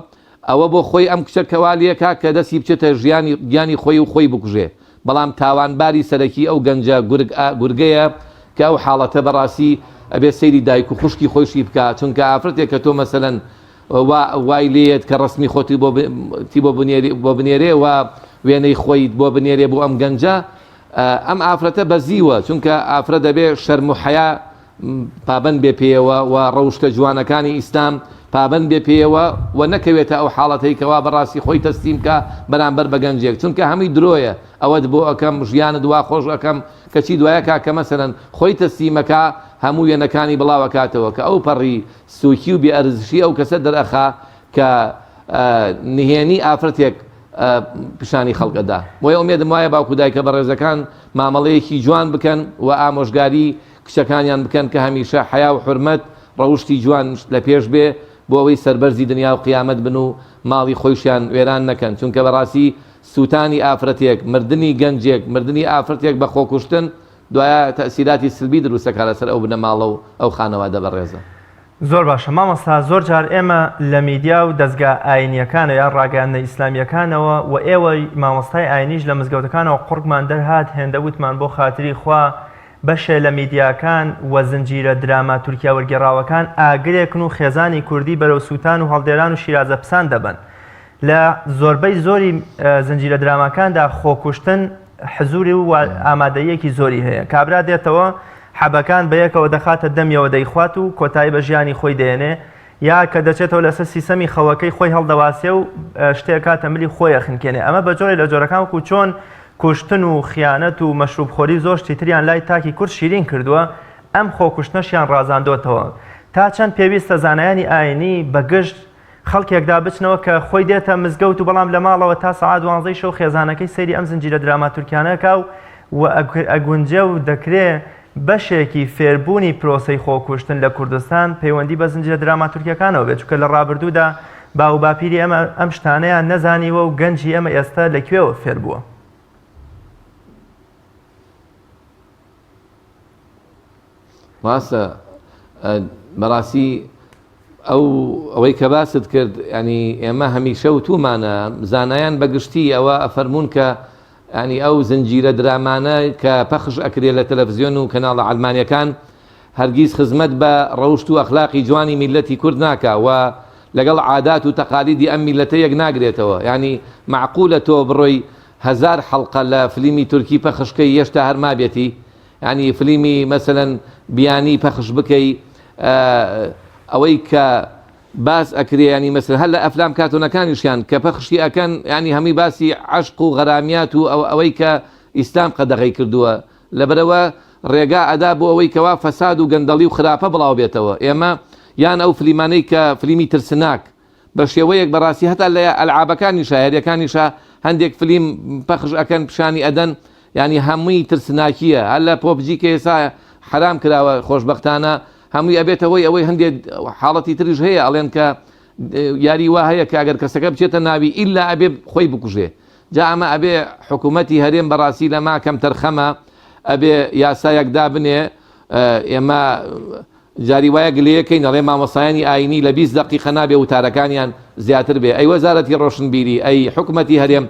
ئەوە بۆ خۆی ئەم کچە کەوا لێکا کە دەستی بچێتە ژیانی گیانی خۆی و خۆی بکوژێ بەڵام تاوانباری سەرەکی ئەو گەنجە گورگ گورگەیە کە ئەو حاڵەتە بەڕاستی ئەبێ سەیری دایک و خوشکی خۆیشی بکا چونکە ئافرەتێک کە تۆ مەسەلەن وا وای لێیەت کە ڕەسمی خۆتی بۆ تی بۆ بنێری بۆ بنێرێ و وێنەی خۆیت بۆ بنێرێ بۆ ئەم گەنجە ئەم ئافرەتە بەزیوە چونکە ئافرەت دەبێ شەرم و حەیا پابەند بێ پێیەوە و ڕەوشتە جوانەکانی ئیسلام پابەند بێ پێیەوە و نەکەوێتە ئەو حاڵەتەی کەوا بەڕاستی خۆی تەسلیم کا بەرامبەر بە گەنجێک چونکە هەمووی درۆیە ئەوەت بۆ ئەکەم ژیانت وا خۆش ئەکەم کەچی دوایەکا کە مەسەلەن خۆی تەسلیمەکا هەموو وێنەکانی بڵاوەکاتەوە کە ئەو پەڕی سوکی و بێ ئەرزشی ئەو کەسە دەرئەخا کە نهێنی ئافرەتێک پیشانی خەڵک ئەدا. بۆیە ئومێدم وایە باوک و دایکە بەڕێزەکان مامەڵەیەکی جوان بکەن و ئامۆژگاری کچەکانیان بکەن کە هەمیشە حەیا و حورمەت ڕەوشتی جوان لە پێش بێ بۆ ئەوەی سەربەرزی دنیا و قیامەت بن و ماڵی خۆیشیان وێران نەکەن چونکە بەڕاستی. سووتانی ئافرەتێک، مردنی گەنجێک، مردنی ئافرەتێک بە خۆکوشتن دوایە تەئسیراتی سلبی دروست ئەکا لەسەر ئەو بنەماڵە و ئەو خانەوادە بەڕێزە. زۆر باشە مامۆستا زۆر جار ئێمە لە میدیا و دەزگا ئاینیەکانەوە یان ڕاگەیاندنە ئیسلامیەکانەوە و ئێوەی مامۆستای ئاینیش لە مزگەوتەکانەوە قوڕگمان دەرهات هێندە وتمان بۆ خاتری خوا بەشێ لە میدیاکان و زنجیرە دراما تورکیا وەرگێڕاوەکان ئاگرێکن و خێزانی کوردی بەرەو سووتان و هەڵدێران و شیرازە پسان دەبەن لە زۆربەی زۆری زنجیرە دراماکاندا خۆکوشتن حزوری و ئامادەیەکی زۆری هەیە کابرا دێتەوە حەبەکان بەیەکەوە دەخاتە دەمیەوە دەیخوات و کۆتایی بە ژیانی خۆی دێنێ یا کە دەچێتەوە لەسەر سیسەمی خەوەکەی خۆی هەڵدەواسێ و شتێکاتە ملی خۆی ئەخنکێنێ ئەمە بە جۆرێ لە جۆرەکان وەکو چۆن کوشتن و خیانەت و مەشروب خۆری زۆر شتی تریان لای تاکی کورد شیرین کردووە ئەم خۆکوشتنەشیان ڕازاندۆتەوە تا چەند پێویستە زانایانی ئاینی بە گشت خەڵکێکدا بچنەوە کە خۆی دێتە مزگەوت و بەڵام لە ماڵەوە تا سەعات دوانزەی شەو خێزانەکەی سەیری ئەم زنجیرە دراما تورکیانە ئەکا و و ئەگونجێ و دەکرێ بەشێکی فێربوونی پرۆسەی خۆکوشتن لە کوردستان پەیوەندی بە زنجیرە دراما تورکیەکانەوە بێت چونکە لە ڕابردوودا باو و باپیری ئێمە ئەم شتانەیان نەزانیوە و گەنجی ئێمە ئێستا لە کوێوە فێر بووە؟ ڕاستە بەڕاستی ئەو ئەوەی کە باست کرد ینی ئێمە هەمیشە وتومانە زانایان بەگشتی ئەوە ئەفەرمونون کە ینی ئەو زنجیرە درامانە کە پەخش ئەکرێ لە تەلەڤزیۆن و کەناڵە عەلمانیەکان هەرگیز خزمەت بە ڕەوشت و ئەخلاقی جوانی میللەتی کورد ناکا و لەگەڵ عادات و تەقالیدی ئەم میللەتە یەک ناگرێتەوە یانی مەعقولە تۆ بڕۆی هەزار حەڵقە لە فلیمی تورکی پەخش کەی یەشتا هەر مابێتی یانی فلیمی مەسەلەن بیانی پەخش بکەی ئەوەی کە باس ئەکرێ یانی مەسەلەن هەر لە ئەفلام کارتۆنەکانیشیان کە پەخشی ئەکەن یانی هەمووی باسی عەشق و غەرامیات و ئەوەی کە ئیسلام قەدەغەی کردووە لەبەرئەوە ڕێگا ئەدا بۆ ئەوەی کەوا فەساد و گەندەڵی و خراپە بڵاو بێتەوە ئێمە یان ئەو فلیمانەی کە فلیمی ترسناک بە شێوەیەک بەڕاستی هەتا لە ئەلعابەکانیشا یاریەکانیشا هەندێک فلیم پەخش ئەکەن پیشانی ئەدەن یانی هەمووی ترسناکیە هەر لە PUBG کە ئێسا حەرام کراوە خۆشبەختانە هەمووی ئەبێتە هۆی ئەوەی هەندێک حاڵەتی تریش هەیە ئەڵێن کە یاری وا هەیە کە ئەگەر کەسەکە بچێتە ناوی ئیلا ئەبێ خۆی بکوژێ جا ئەمە ئەبێ حکوومەتی هەرێم بەڕاستی لەما کەم تەرخەمە ئەبێ یاسایەک دابنێ ئێمە جاری وایە گلەیەکەین ئەڵێ مامۆستایانی ئاینی لە 20 دقیقە نابێ وتارەکانیان زیاتر بێ ئەی وەزارەتی ڕۆشنبیری ئەی حکومەتی هەرێم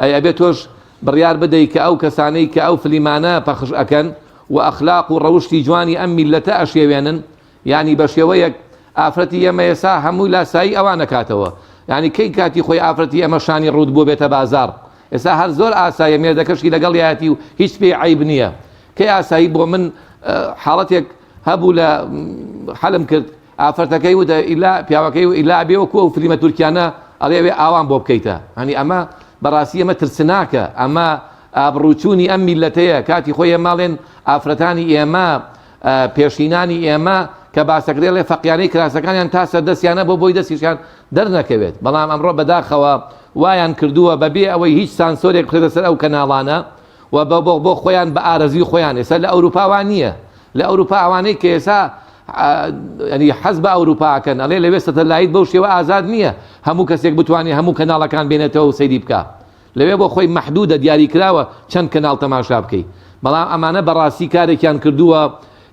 ئەی ئەبێ تۆش بڕیار بدەی کە ئەو کەسانەی کە ئەو فلیمانە پەخش ئەکەن و ئەخلاق و ڕەوشتی جوانی ئەم میللەتە ئەشێوێنن یانی بەشێوەیەک ئافرەتی ئێمە ئێسا هەمووی لاسایی ئەوان ئەکاتەوە یانی کەی کاتی خۆی ئافرەتی ئێمە شانی ڕووت بوو بێتە بازاڕ ئێستا هەر زۆر ئاسایە مێردەکەشی لەگەڵیایەتی و هیچ پێی عەیب نییە کەی ئاسایی بۆ من حاڵەتێک هەبوو لە حەلم کرد ئافرەتەکەی وتە ئیلا پیاوەکەی و ئیلا بێ وەکو ئەو فلیمە تورکیانە ئەڵێ ئەوێ ئاوان بۆ بکەیتە هەنی ئەمە بەڕاستی ئەمە ترسناکە ئەمە ئابڕووچوونی ئەم میلەتەیە کاتی خۆی ئێماڵێن ئافرەتانی ئێمە پێشینانی ئێمە کە باسەکرێ ڵێ فەقیانەی کراسەکانیان تا سەردەستیانە بۆ بۆی دەستیشیان دەرنەکەوێت بەڵام ئەمڕۆ بەداخەوە وایان کردووە بەبێ ئەوەی هیچ سانسۆرێک بخرێتە سەر ئەو کەناڵانە و بۆ خۆیان بە ئارەزوی خۆیان ئێستا لە ئەوروپا وا نییە لە ئەوروپا ئەوانەی کە ئێستا ینی حەز بە ئەوروپا ئەکەن ئەڵێ لەوێ سەتەلایت بەو شێوە ئازاد نییە هەموو کەسێک بتوانێت هەموو کەناڵەکان بێنێتەوە و سەیری بکە لەوێ بۆ خۆی مەحدودە دیاری کراوە چەند کەناڵ تەماشا بکەی بەڵام ئەمانە بەڕاستی کارێکیان کردووە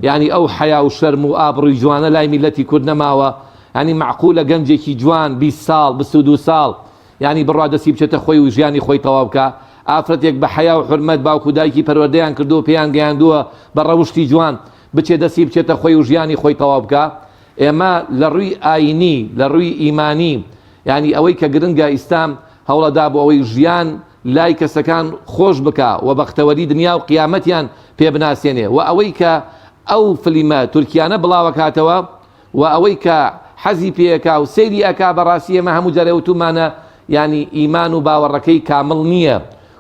یعنی ئەو حەیا و شەرم و ئابڕووی جوانە لای میلەتی کورد نەماوە ینی مەعقولە گەنجێکی جوان 20 ساڵ 22 ساڵ یانی بڕوا دەستی بچێتە خۆی و ژیانی خۆی تەواو بکا، ئافرەتێک بە حەیا و حورمەت باوک و دایکی پەروەردەیان کردووە و پێیان گەیاندووە بە ڕەوشتی جوان بچێ دەستی بچێتە خۆی و ژیانی خۆی تەواو بکا، ئێمە لە ڕووی ئاینی لە ڕووی ئیمانی یانی ئەوەی کە گرنگە ئیسلام هەوڵەدا بۆ ئەوەی ژیان لای کەسەکان خۆش بکا و بەختەوەری دنیا و قیامەتیان پێ بناسێنێ و ئەوەی کە ئەو فلیمە تورکیانە بڵاوەکاتەوە وە ئەوەی کە حەزی پێ ئەکا و سەیری ئەکا بەڕاستی ئێمە هەموو جارێ وتومانە یانی ئیمان و باوەڕەکەی کامڵ نییە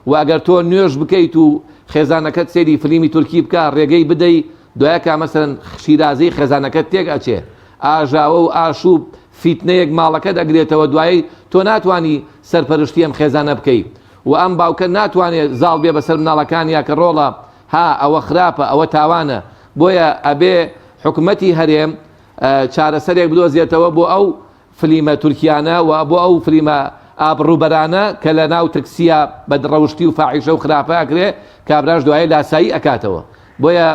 وە ئەگەر تۆ نوێژ بکەیت و خێزانەکەت سەیری فلیمی تورکی بکا ڕێگەی بدەی دوایەکا مەسەلەن شیرازەی خێزانەکەت تێک ئەچێ ئاژاوە و ئاشوب فیتنەیەک ماڵەکەت ئەگرێتەوە دوایی تۆ ناتوانی سەرپەرشتی ئەم خێزانە بکەی وە ئەم باوکە ناتوانێ زاڵ بێ بەسەر مناڵەکانیا کە ڕۆڵە ها ئەوە خراپە ئەوە تاوانە بۆیە ئەبێ حکومەتی هەرێم چارەسەرێک بدۆزێتەوە بۆ ئەو فلیمە تورکیانە و بۆ ئەو فلیمە ئابڕووبەرانە کە لە ناو تەکسیا بەدڕەوشتی و فاحیشە و خراپە ئەکرێ کابراش دوایێ لاسایی ئەکاتەوە بۆیە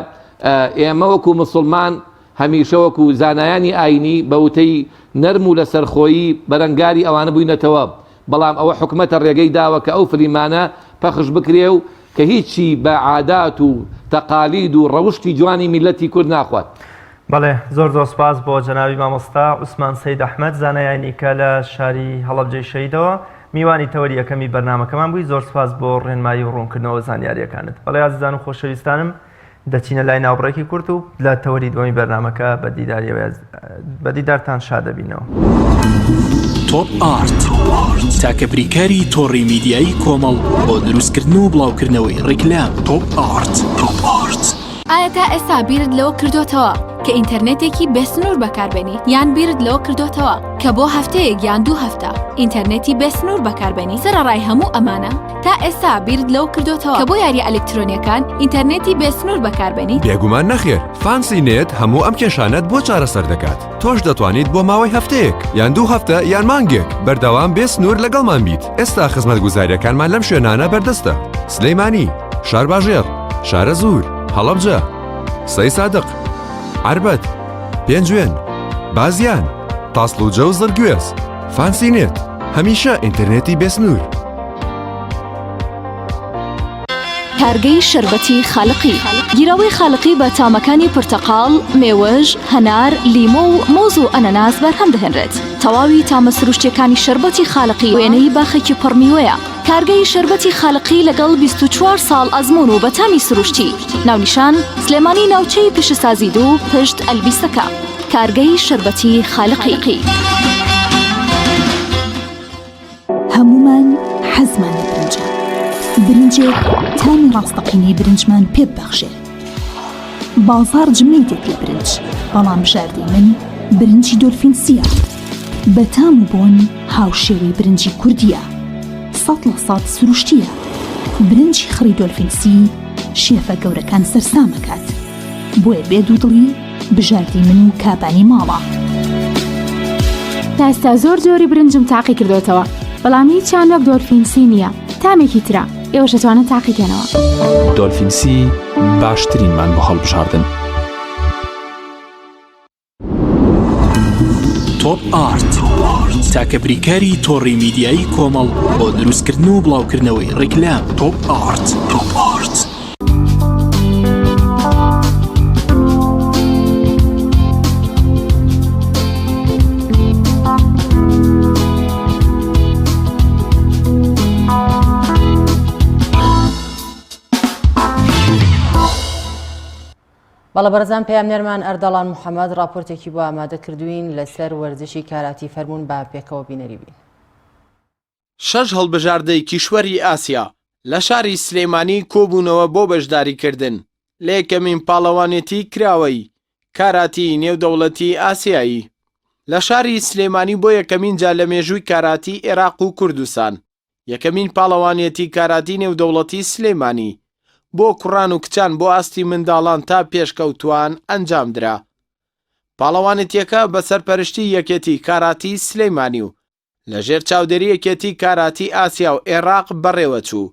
ئێمە وەکو مسوڵمان هەمیشە وەکو زانایانی ئاینی بە وتەی نەرم و لەسەرخۆیی بەرەنگاری ئەوانە بووینەتەوە بەڵام ئەوە حکومەتە ڕێگەی داوە کە ئەو فلیمانە پەخش بکرێ و کە هیچی بە عادات و تەقالید و ڕەوشتی جوانی میللەتی کورد ناخوات. بەڵێ زۆر زۆر سوپاس بۆ جەنابی مامۆستا عوسمان سەید ئەحمەد زانای ئاینی کە لە شاری هەڵەبجەی شەهیدەوە میوانی تەوەری یەکەمی بەرنامەکەمان بووی زۆر سوپاس بۆ ڕێنمایی و ڕوونکردنەوە زانیاریەکانت بەڵێ ئازیزان و خۆشەویستانم دەچینە لای ناوبڕێکی کورت و لە تەوەری دووەمی بەرنامەکە بە دیداری بە دیدارتان شاد دەبینەوە. تۆپ ئارت تاکە بریکاری تۆڕی میدیایی کۆمەڵ بۆ دروستکردن و بڵاوکردنەوەی ڕیکلام تۆپ ئارت تۆپ ئارت. ئایا تا ئێستا بیرت لەوە کردۆتەوە کە ئینتەرنێتێکی بێسنوور بەکاربێنیت یان بیرت لەوە کردۆتەوە کە بۆ هەفتەیەک یان دوو هەفتە ئینتەرنێتی بێسنوور بەکاربێنیت سەرەڕای هەموو ئەمانە تا ئێستا بیرت لەوە کردۆتەوە کە بۆ یاریە ئەلکترۆنیەکان ئینتەرنێتی بێسنوور بەکاربێنیت؟ بێگومان نەخێر، فانسی نێت هەموو ئەم کێشانەت بۆ چارەسەر دەکات، تۆش دەتوانیت بۆ ماوەی هەفتەیەک یان دوو هەفتە یان مانگێک بەردەوام بێ سنوور لەگەڵمان بیت، ئێستا خزمەتگوزارییەکانمان لەم شوێنانە بەردەستە، سلێمانی، شارباژێڕ، شارەزوور، هەڵەبجە، سەیسادق، عەربەت، پێنجوێن، بازیان، تاسڵوجە و زڕگوێز. فانسی نێت، هەمیشە ئینتەرنێتی بێسنوور. کارگەی شەربەتی خالقی گیراوەی خالقی بە تامەکانی پرتەقاڵ، مێوژ، هەنار، لیمۆ و مۆز و ئەنەناس بەرهەم دەهێنرێت. تەواوی تامە سروشتیەکانی شەربەتی خالقی وێنەی باخێکی پڕ میوەیە. کارگەی شەربەتی خالقی لەگەڵ 24 ساڵ ئەزموون و بەتامی سروشتی. ناونیشان، سلێمانی ناوچەی پیشەسازی دوو پشت ئەلبیسەکە. کارگەی شەربەتی خالقی. هەموومان حەزمان لە برنجە، برنجێک تامی ڕاستەقینەی برنجمان پێ ببەخشێ. بازاڕ جمەی دێت لە برنج، بەڵام بژاردەی من برنجی دۆلفین سییە. بە تام و بۆن هاوشێوەی برنجی کوردییە. 100% سروشتییە. برنجی خڕی دۆلفین سی شێفە گەورەکان سەرسام ئەکات. بۆیە بێ دوودڵی بژاردەی من و کابانی ماڵە. تا ئێستا زۆر جۆری برنجم تاقی کردۆتەوە بەڵام هیچیان وەک دۆلفین سی نییە تامێکی ترە ئێوەش ئەتوانن تاقی کەنەوە. دۆلفین سی باشترینمان بۆ هەڵبژاردن. تۆپ ئارت تاکە بریکاری تۆڕی میدیایی کۆمەڵ بۆ دروستکردن و بڵاوکردنەوەی ڕیکلام تۆپ ئارت تۆپ ئارت. بەڵێ بەڕێزان پەیامنێرمان ئەردەڵان محەمەد ڕاپۆرتێکی بۆ ئامادە کردووین لەسەر وەرزشی کاراتی فەرموون با پێکەوە بینەری بین. شەش هەڵبژاردەی کیشوەری ئاسیا لە شاری سلێمانی کۆبوونەوە بۆ بەشداریکردن لە یەکەمین پاڵەوانێتی کراوەی کاراتی نێودەوڵەتی ئاسیایی لە شاری سلێمانی بۆ یەکەمین جار لە مێژووی کاراتی ئێراق و کوردستان یەکەمین پاڵەوانیەتی کاراتی نێودەوڵەتی سلێمانی بۆ کوڕان و کچان بۆ ئاستی منداڵان تا پێشکەوتووان ئەنجامدرا. پاڵەوانێتیەکە بە سەرپەرشتی یەکێتی کاراتی سلێمانی و لەژێر چاودێری یەکێتی کاراتی ئاسیا و ئێراق بەڕێوەچوو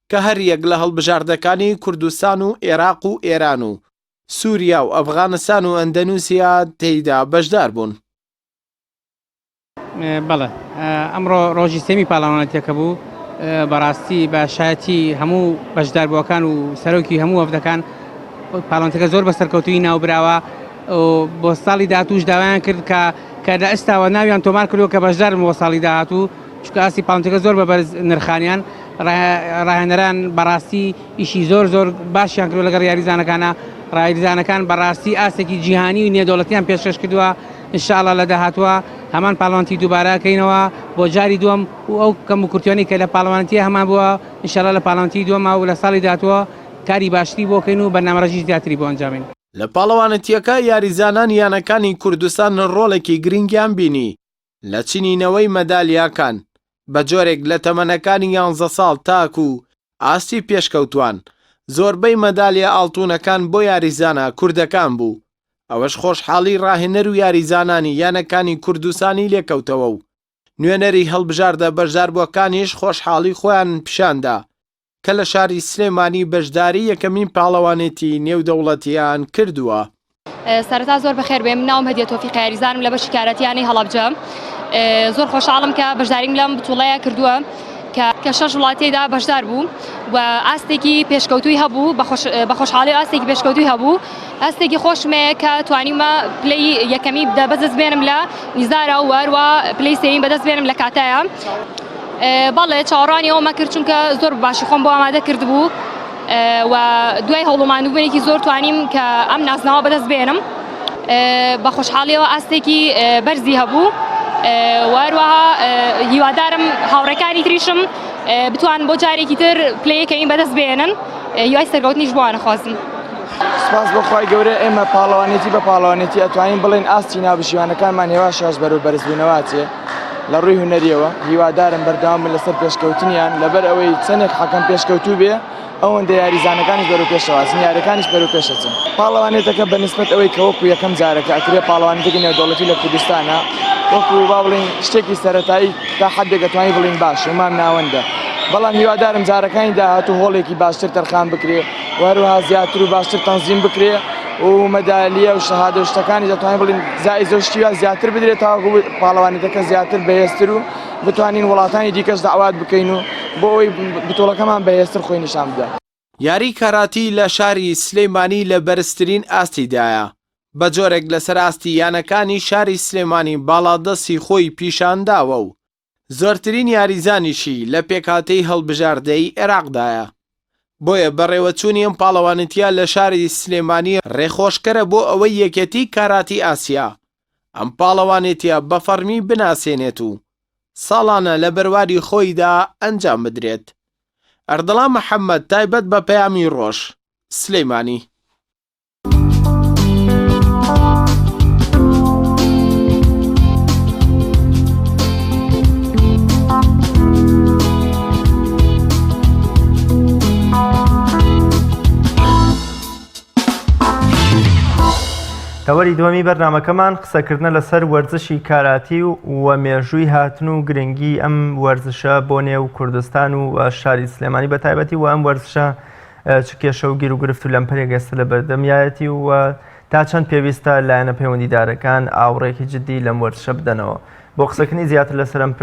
کە هەریەک لە هەڵبژاردەکانی کوردستان و ئێراق و ئێران و سوریا و ئەفغانستان و ئەندەنوسیا تێیدا بەشداربوون. بەڵێ ئەمڕۆ ڕۆژی سێمی پاڵەوانەتیەکە بوو بەڕاستی بە شایەتی هەموو بەشداربووەکان و سەرۆکی هەموو وەفدەکان پاڵەوانەتەکە زۆر بە سەرکەوتووی ناوبراوە بۆ ساڵی داهاتووش داوایان کرد کە کە لە ئێستاوە ناویان تۆمار کردووە کە بەشدارن بۆ ساڵی داهاتوو چونکە ئاستی پاڵەوانەتەکە زۆر بە بەرز نرخانیان ڕاهێنەران بەڕاستی ئیشی زۆر زۆر باشیان کردووە لەگەڵ یاریزانەکانە ڕایزانەکان بەڕاستی ئاستێکی جیهانی و نێودەوڵەتیان پێشکەش کردووە ان شاء اللە لە داهاتووا هەمان پاڵەوانێتی دووبارە ئەکەینەوە بۆ جاری دووەم و ئەو کەم و کورتیانەی کە لە پاڵەوانێتیە هەمان بووە ان شاء اللە لە پاڵەوانێتی دووەما و لە ساڵی داهاتووە کاری باشتری بۆ کەین و بەرنامەڕێژی زیاتری بۆ ئەنجامین. لە پاڵەوانێتییەکە یاریزانانی یانەکانی کوردستان ڕۆڵێکی گرنگیان بینی لە چنینەوەی مەدالیاکان، بە جۆرێک لە تەمەنەکانی یانزە ساڵ تاکو ئاستی پێشکەوتوان، زۆربەی مەدالیا ئاڵتونەکان بۆ یاریزانە کوردەکان بوو، ئەوەش خۆشحاڵی ڕاهێنەر و یاریزانانی یانەکانی کوردستانی لێکەوتەوە و. نوێنەری هەڵبژاردە بەشداربووەکانیش خۆشحاڵی خۆیان پیشاندا کە لە شاری سلێمانی بەشداری یەکەمین پاڵەوانێتی نێودەوڵەتیان کردووە. سەرەتا زۆر بەخێر بێن، من ناوم هەدیە تۆفیقە یاریزانم لە بەشی کاراتی یانەی هەڵەبجە. زۆر خۆشحاڵم کە بەشداریم لەم بتوڵەیە کردووە کە کە شەش وڵات تێیدا بەشدار بوو و ئاستێکی پێشکەوتووی هەبوو بە خۆشحاڵی ئاستێکی پێشکەوتووی هەبوو ئاستێکی خۆشمەیە کە توانیومە پلەی یەکەمی بەدەست بێنم لە نیزارا و هەروە پلەی سێیم بەدەست بێنم لە کاتایە. بەڵێ چاوەڕوانی ئەوەمە کرد چونکە زۆر باشی خۆم بۆ ئامادە کردبوو و دوای هەوڵ و ماندووبوونێکی زۆر توانیم کە ئەم نازناوە بەدەست بێنم بە خۆشحاڵیەوە ئاستێکی بەرزی هەبوو و هەروەها هیوادارم هاوڕێکانی تریشم بتوان بۆ جارێکی تر پلەیەکەین بەدەست بێنن هیوای سەرکەوتنیش بۆیان ئەخوازم. سپاس بۆ خوای گەورە ئێمە پاڵەوانێتی بە پاڵەوانێتی ئەتوانین بڵێین ئاستی ناوبژیوانەکانمان هێواش هێواش بەرەو بەرزبوونەوە ئەچێ لە ڕووی هونەریەوە هیوادارم بەردەوام بن لەسەر پێشکەوتنیان لەبەر ئەوەی چەندێک حەکەم پێشکەوتوو بێ ئەوەندە یاریزانەکانیش بەرەو پێشەوە ئەچن یاریەکانیش بەرەو پێش ئەچن پاڵەوانێتەکە بە نسبەت ئەوەی کە وەکو یەکەم جارە کە ئەکرێ پاڵەوانێتێکی نێودەوڵەتی لە کوردستانە وەکو با بڵێین شتێکی سەرەتایی تا حدێک ئەتوانی بڵێین باش و مام ناوەندە بەڵام هیوادارم جارەکانی داهاتوو هۆڵێکی باشتر تەرخان بکرێ و هەروەها زیاتر و باشتر تەنزیم بکرێ و مەدالیە و شەهادە و شتەکانی دەتوانین بڵین جائیزە و شتی وا زیاتر بدرێت تاوەکو پاڵەوانێتەکە زیاتر بەهێزتر و بتوانین وڵاتانی دیکەش دەعوات بکەین و بۆ ئەوەی بتوڵەکەمان بەهێزتر خۆی نیشان بدا. یاری کاراتی لە شاری سلیمانی لە بەرزترین ئاستیدایە، بە جۆرێک لەسەر ئاستی یانەکانی شاری سلێمانی باڵادەستی خۆی پیشانداوە و زۆرترین یاریزانیشی لە پێکهاتەی هەڵبژاردەی عێراقدایە. بۆیە بەڕێوەچوونی ئەم پاڵەوانێتییە لە شاری سلێمانی رێخۆشکەرە بۆ ئەوەی یەکێتی کاراتی ئاسیا ئەم پاڵەوانێتییە بە فەڕمی بناسێنێت و ساڵانە لە بەرواری خۆیدا ئەنجام بدرێت. ئەردەڵان محەمەد تایبەت بە پەیامی ڕۆژ، سلێمانی. تەوەری دووەمی بەرنامەکەمان قسەکردنە لەسەر وەرزشی کاراتی و و مێژووی هاتن و گرنگی ئەم وەرزشە بۆ نێو کوردستان و شاری سلێمانی بە تایبەتی و ئەم وەرزشە چ کێشە و گیروگرفت و لەمپەرێک ئێستا لە بەردەمیایەتی و تا چەند پێویستە لایەنە پەیوەندیدارەکان ئاوڕێکی جددی لەم وەرزشە بدەنەوە. بۆ قسەکردنی زیاتر لەسەر ئەم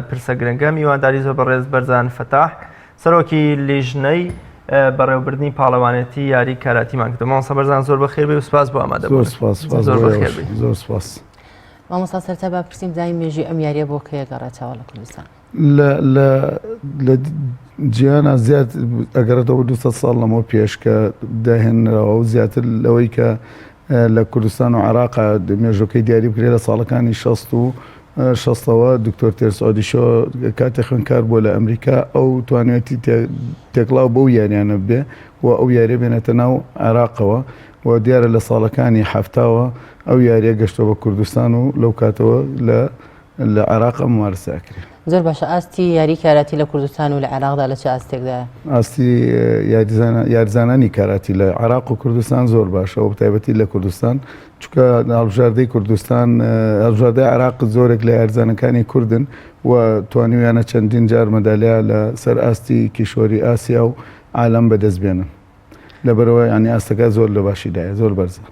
پرسە گرنگە میوانداری زۆر بەڕێز بەرزان فەتاح سەرۆکی لیژنەی بەڕێوەبردنی پاڵەوانێتی یاری کاراتیمان کردو. مامۆستا بەرزان زۆر بەخێر بێ و سپاس بۆ ئامادەبوون. زۆر سپاس، سپاس زۆر بۆ بەخێر ئێوەش. بێی. زۆر سپاس. مامۆستا سەرەتا با پرسیم بزانین مێژووی ئەم یارییە بۆ کەی ئەگەڕێتەوە لە کوردستان؟ لە لە لە جیهانا زیاد ئەگەڕێتەوە 200 ساڵ لەمەوە پێش کە داهێنراوە و زیاتر لەوەی کە لە کوردستان و عێراق مێژوەکەی دیاری بکرێت لە ساڵەکانی 60 و شەستەوە دکتۆر تێرس ئۆدیشۆ کاتێ خوێندکار بووە لە ئەمریکا ئەو توانێتی تێکڵاو بەو یاریانە بێ و ئەو یاریە بێنێتە ناو عێراقەوە و دیارە لە ساڵەکانی حەفتاوە ئەو یاریە گەشتەوە بە کوردستان و لەو کاتەوە لە لە عێراق ئەم ممارەسە ئەکرێ. زۆر باشە ئاستی یاری کاراتی لە کوردستان و لە عێراقدا لە چ ئاستێکدایە؟ ئاستی یاریزانانی کاراتی لە عێراق و کوردستان زۆر باشە و بەتایبەتی لە کوردستان چونکە هەڵبژاردەی کوردستان هەڵبژاردەی عێراق زۆرێک لە یاریزانەکانی کوردن و توانیویانە چەندین جار مەدالیا لە سەر ئاستی کیشوەری ئاسیا و عالەم بەدەست بێنن. لەبەرئەوە یانی ئاستەکە زۆر لە باشیدایە زۆر بەرزە.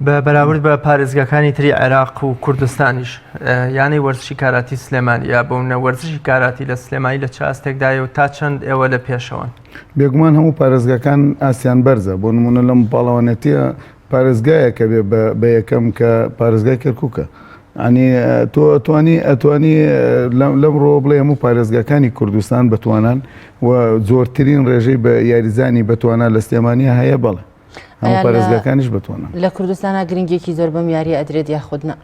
بە بەراورد بە پارێزگاکانی تری عێراق و کوردستانیش یانەی وەرزشی کاراتی سلێمانی یا بۆ نمونە وەرزشی کاراتی لە سلێمانی لە چ ئاستێکدایە و تا چەند ئێوە لە پێشەوەن؟ بێگومان هەموو پارێزگاکان ئاستیان بەرزە بۆ نمونە لەم پاڵەوانێتیە پارێزگایەکە بێ بە یەکەم کە پارێزگای کەرکووکە ئەنی تۆ ئەتوانی ئەتوانی لەم ڕۆ بڵێ هەموو پارێزگاکانی کوردستان بەتوانان و زۆرترین ڕێژەی بە یاریزانی بەتوانا لە سلێمانیا هەیە بەڵێ هەموو پارێزگاکانیش بەتوانان. لە کوردستانا گرنگیەکی زۆر بەم یاریە ئەدرێت یاخود نا؟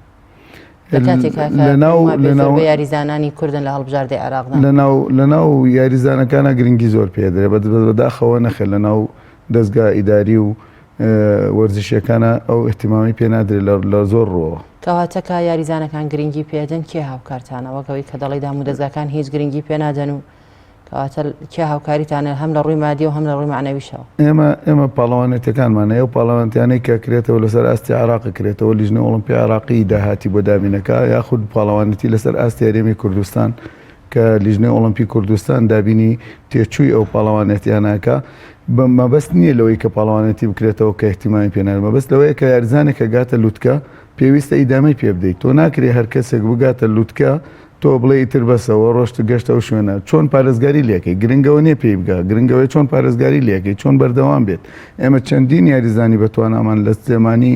یاریزانانی کوردن لە هەڵبژاردەی عێراقدا لەناو لەناو یاریزانەکانە گرنگی زۆر پێدرێ بە بەداخەوە نەخێر لەناو دەستگا ئیداری و وەرزشیەکانە ئەو احتیمامی پێ نادرێت لە زۆر ڕووەوە. کەواتە کە یاریزانەکان گرنگی پێدەن کێ هاوکارتانە وەک ئەوەی کە دەڵێی دامودەزگاکان هیچ گرنگی پێ نادەن و. کەواتە کێ هاوکاریتانە هەم لە ڕووی مادی و هەم لە ڕووی مەعنەویشەوە؟ ئێمە ئێمە پاڵەوانێتیەکانمان هەیە و پاڵەوانتیانەی کە کرێتەوە لەسەر ئاستی عێراق کرێتەوە لیژنەی ئۆڵۆمپی عێراقی داهاتی بۆ دابینەکا یاخود پاڵەوانێتی لەسەر ئاستی هەرێمی کوردستان کە لیژنەی ئۆڵۆمپی کوردستان دابینی تێچووی ئەو پاڵەوانێتیانەکە بە مەبەست نییە لەوەی کە پاڵەوانێتی بکرێتەوە کە احتیمامی پێ نارێت مەبەست لەوەیە کە یاریزانێک کە گاتە لوتکە پێویستە ئیدامەی پێ بدەیت تۆ ناکرێ هەر کەسێک بگاتە لوتکە تۆ بڵێ ئیتر بەسە وە ڕۆشت گەشتە ئەو شوێنە چۆن پارێزگاری لێکەی گرنگەوە نیە پێی بگا گرنگەوەی چۆن پارێزگاری لێکەی چۆن بەردەوام بێت ئێمە چەندین یاریزانی بە توانامان لە سلێمانی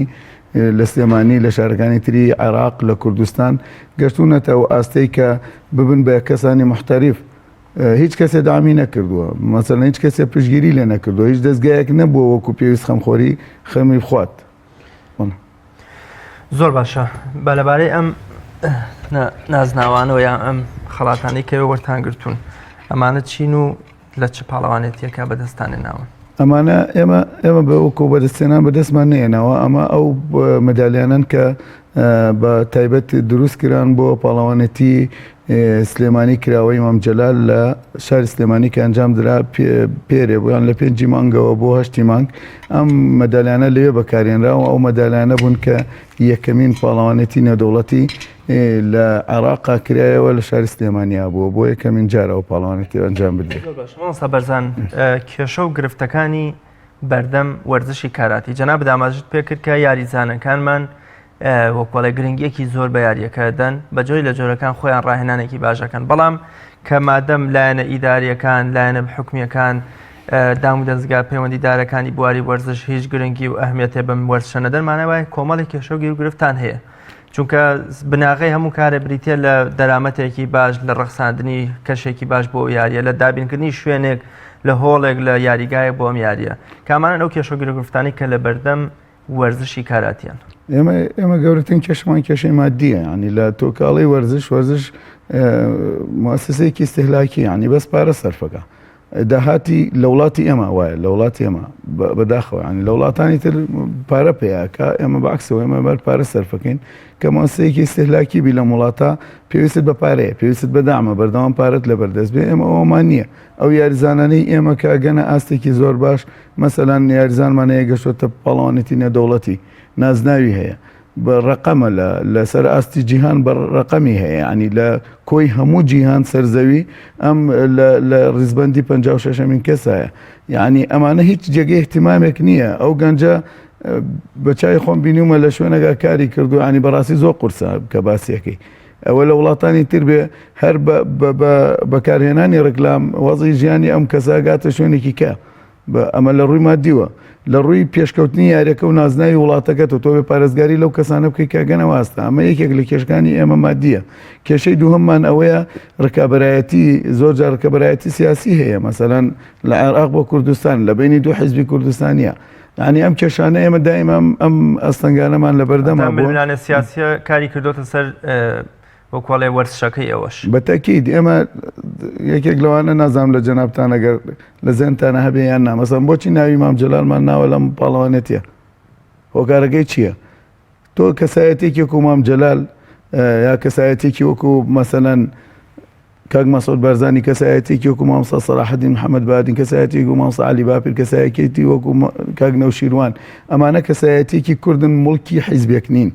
لە سلێمانی لە شارەکانی تری عێراق لە کوردستان گەشتونەتە ئەو ئاستەی کە ببن بە کەسانی محتەریف هیچ کەسێ دامی نەکردووە مەسەلەن هیچ کەسێ پشتگیری لێ نەکردووە هیچ دەستگایەک نەبووە وەکو پێویست خەمخۆری خەمی بخوات. زۆر باشە با لەبارەی ئەم نازناوانەوە یان ئەم خەڵاتانەی کەوێ وەرتان گرتوون ئەمانە چین و لە چ پاڵەوانێتیەکە بەدەستانێ ناون؟ ئەمانە ئێمە ئێمە بە وەکو بەدەستێنان بەدەستمان نێنەوە ئەمە ئەو مەدالیانن کە بە تایبەت دروست کران بۆ پاڵەوانێتی سلێمانی کراوەی مام جەلال لە شاری سلێمانی کە ئەنجام درا پێرێ بوویان لە پێنجی مانگەوە بۆ هەشتی مانگ ئەم مەدالیانە لەوێ بەکارێنراوە ئەو مەدالیانە بوون کە یەکەمین پاڵەوانێتی نێودەوڵەتی لە عێراقا کرایەوە لە شاری سلێمانیا بووە بۆ یەکەمین جار ئەو پاڵەوانێتی ئەنجام بدرێت. مامۆستا بەرزان کێشە و گرفتەکانی بەردەم وەرزشی کاراتی جەنابت ئاماژت پێکرد کە یاریزانەکانمان وەکوڵێ گرنگیەکی زۆر بە یاریەکە دەن بە جۆری لە جۆرەکان خۆیان ڕاهێنانێکی باشەکەن بەڵام کە مادەم لایەنە ئیداریەکان لایەنە حکومیەکان دام و دەستگا پەیوەندیدارەکانی بواری وەرزش هیچ گرنگی و ئەهمیەتێ بەم وەرزشە نەدەن مانای وایە کۆمەڵی کێشە و گیرگرفتان هەیە چونکە بناغەی هەموو کارە بریتە لە دەرامەتێکی باش لە ڕەخساندنی کەشێکی باش بۆ یاریە لە دابینکردنی شوێنێک لە هۆڵێک لە یاریگایە بۆ ئەم یاریە کامانن ئەو کێشە گرفتانی کە لە بەردەم وەرزشی کاراتیان. ئێمە ئێمە گەورەترین کێشەمان کێشەی مادیە ینی لە تۆکاڵی وەرزش وەرزش موسسەیەکی ئیستیهلاکی ینی بەس پارە سەرفەکە داهاتی لە وڵاتی ئێمە وایە لە وڵاتی ئێمە بەداخەوە ینی لە وڵاتانی تر پارە پێیاکە ئێمە باکسەوە ئێمە بەر پارە سەرفەکەین کە مۆسەیەکی ئیستیهلاکی بی لەم وڵاتە پێویستت بە پارەیە پێویستت بە دامە بەردەوام پارەت لە بەردەست بێ ئێمە ئەومان نییە ئەو یاریزانانەی ئێمە کە ئەگەنە ئاستێکی زۆر باش مەسەلەن یاریزانمان هەیە گەشتۆتە پاڵەوانێتی نێودەوڵەتی نازناوی هەیە بە ڕەقەمە لە لەسەر ئاستی جیهان بە ڕەقەمی هەیە ینی لە کۆی هەموو جیهان سەرزەوی ئەم لە ڕیزبندی 56مین کەسایە یعنی ئەمانە هیچ جێگەی احتیمامێک نییە ئەو گەنجە بە چای خۆم بینیومە لە شوێنەکە کاری کردو ینی بەڕاستی زۆر قورسە کە باسیەکەی ئەوە لە وڵاتانی تر بێ هەر بە بەکارهێنانی ڕێکلام وەزی ژیانی ئەم کەسە گاتە شوێنێکی کە بە ئەمە لە ڕووی مادیوە لە ڕووی پێشکەوتنی یاریەکە و نازناوی وڵاتەکەتەوە تۆ بێ پارێزگاری لەو کەسانە بکەیت کە گەنەوە ئاستە ئەمە یەکێک لە کێشەکانی ئێمە مادیە کێشەی دووهەممان ئەوەیە ڕکابەرایەتی زۆر جار ڕکەبەرایەتی سیاسی هەیە مەسەلەن لە عێراق بۆ کوردستان لە بینی دوو حیزبی کوردستانیە یعنی ئەم کێشانە ئێمە دائیما ئەم ئەستەنگانەمان لە بەردەما بووە. ململانێ سیاسیە کاری کردۆتە سەر وەکو ئەڵێ وەرزشەکەی ئەوەش. بە تەکید ئێمە یەکێک لەوانە نازانم لە جەنابتان ئەگەر لە زێنتانە هەبێ یان نا مەسەن بۆچی ناوی مام جەلالمان ناوە لەم پاڵەوانێتیە هۆکارەکەی چییە؟ تۆ کەسایەتێکی وەکو مام جەلال یا کەسایەتێکی وەکو مەسەلەن کاک مەسعود بارزانی کەسایەتێکی وەکو مامۆستا سەلاحەدین محەممەد بادین کەسایەتێکی وەکو مامۆستا عەلی باپیر کەسایەتێکی وەکو کاک نەوشیروان ئەمانە کەسایەتێکی کوردن موڵکی حیزبێک نین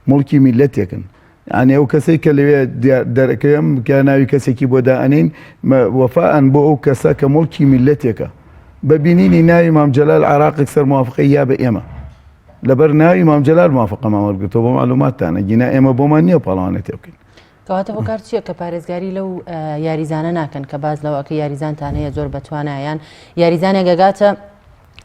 موڵکی میللەتێکن یعنی ئەو کەسەی کە لەوێ دەرەکەم کە ناوی کەسێکی بۆ دائەنین وەفاەن بۆ ئەو کەسە کە موڵکی میللەتێکە بە بینینی ناوی مام جەلال عراقێک سەر موافقەی یا بە ئێمە لەبەر ناوی مام جەلال موافقەمان وەرگرتەوە بۆ معلوماتتانە گینا ئێمە بۆمان نییە پاڵەوانێتی بکەین کەواتە هۆکار چییە کە پارێزگاری لەو یاریزانە ناکەن کە باز لەوە کە یاریزانتان هەیە زۆر بەتوانایان یاریزانێک گەگاتە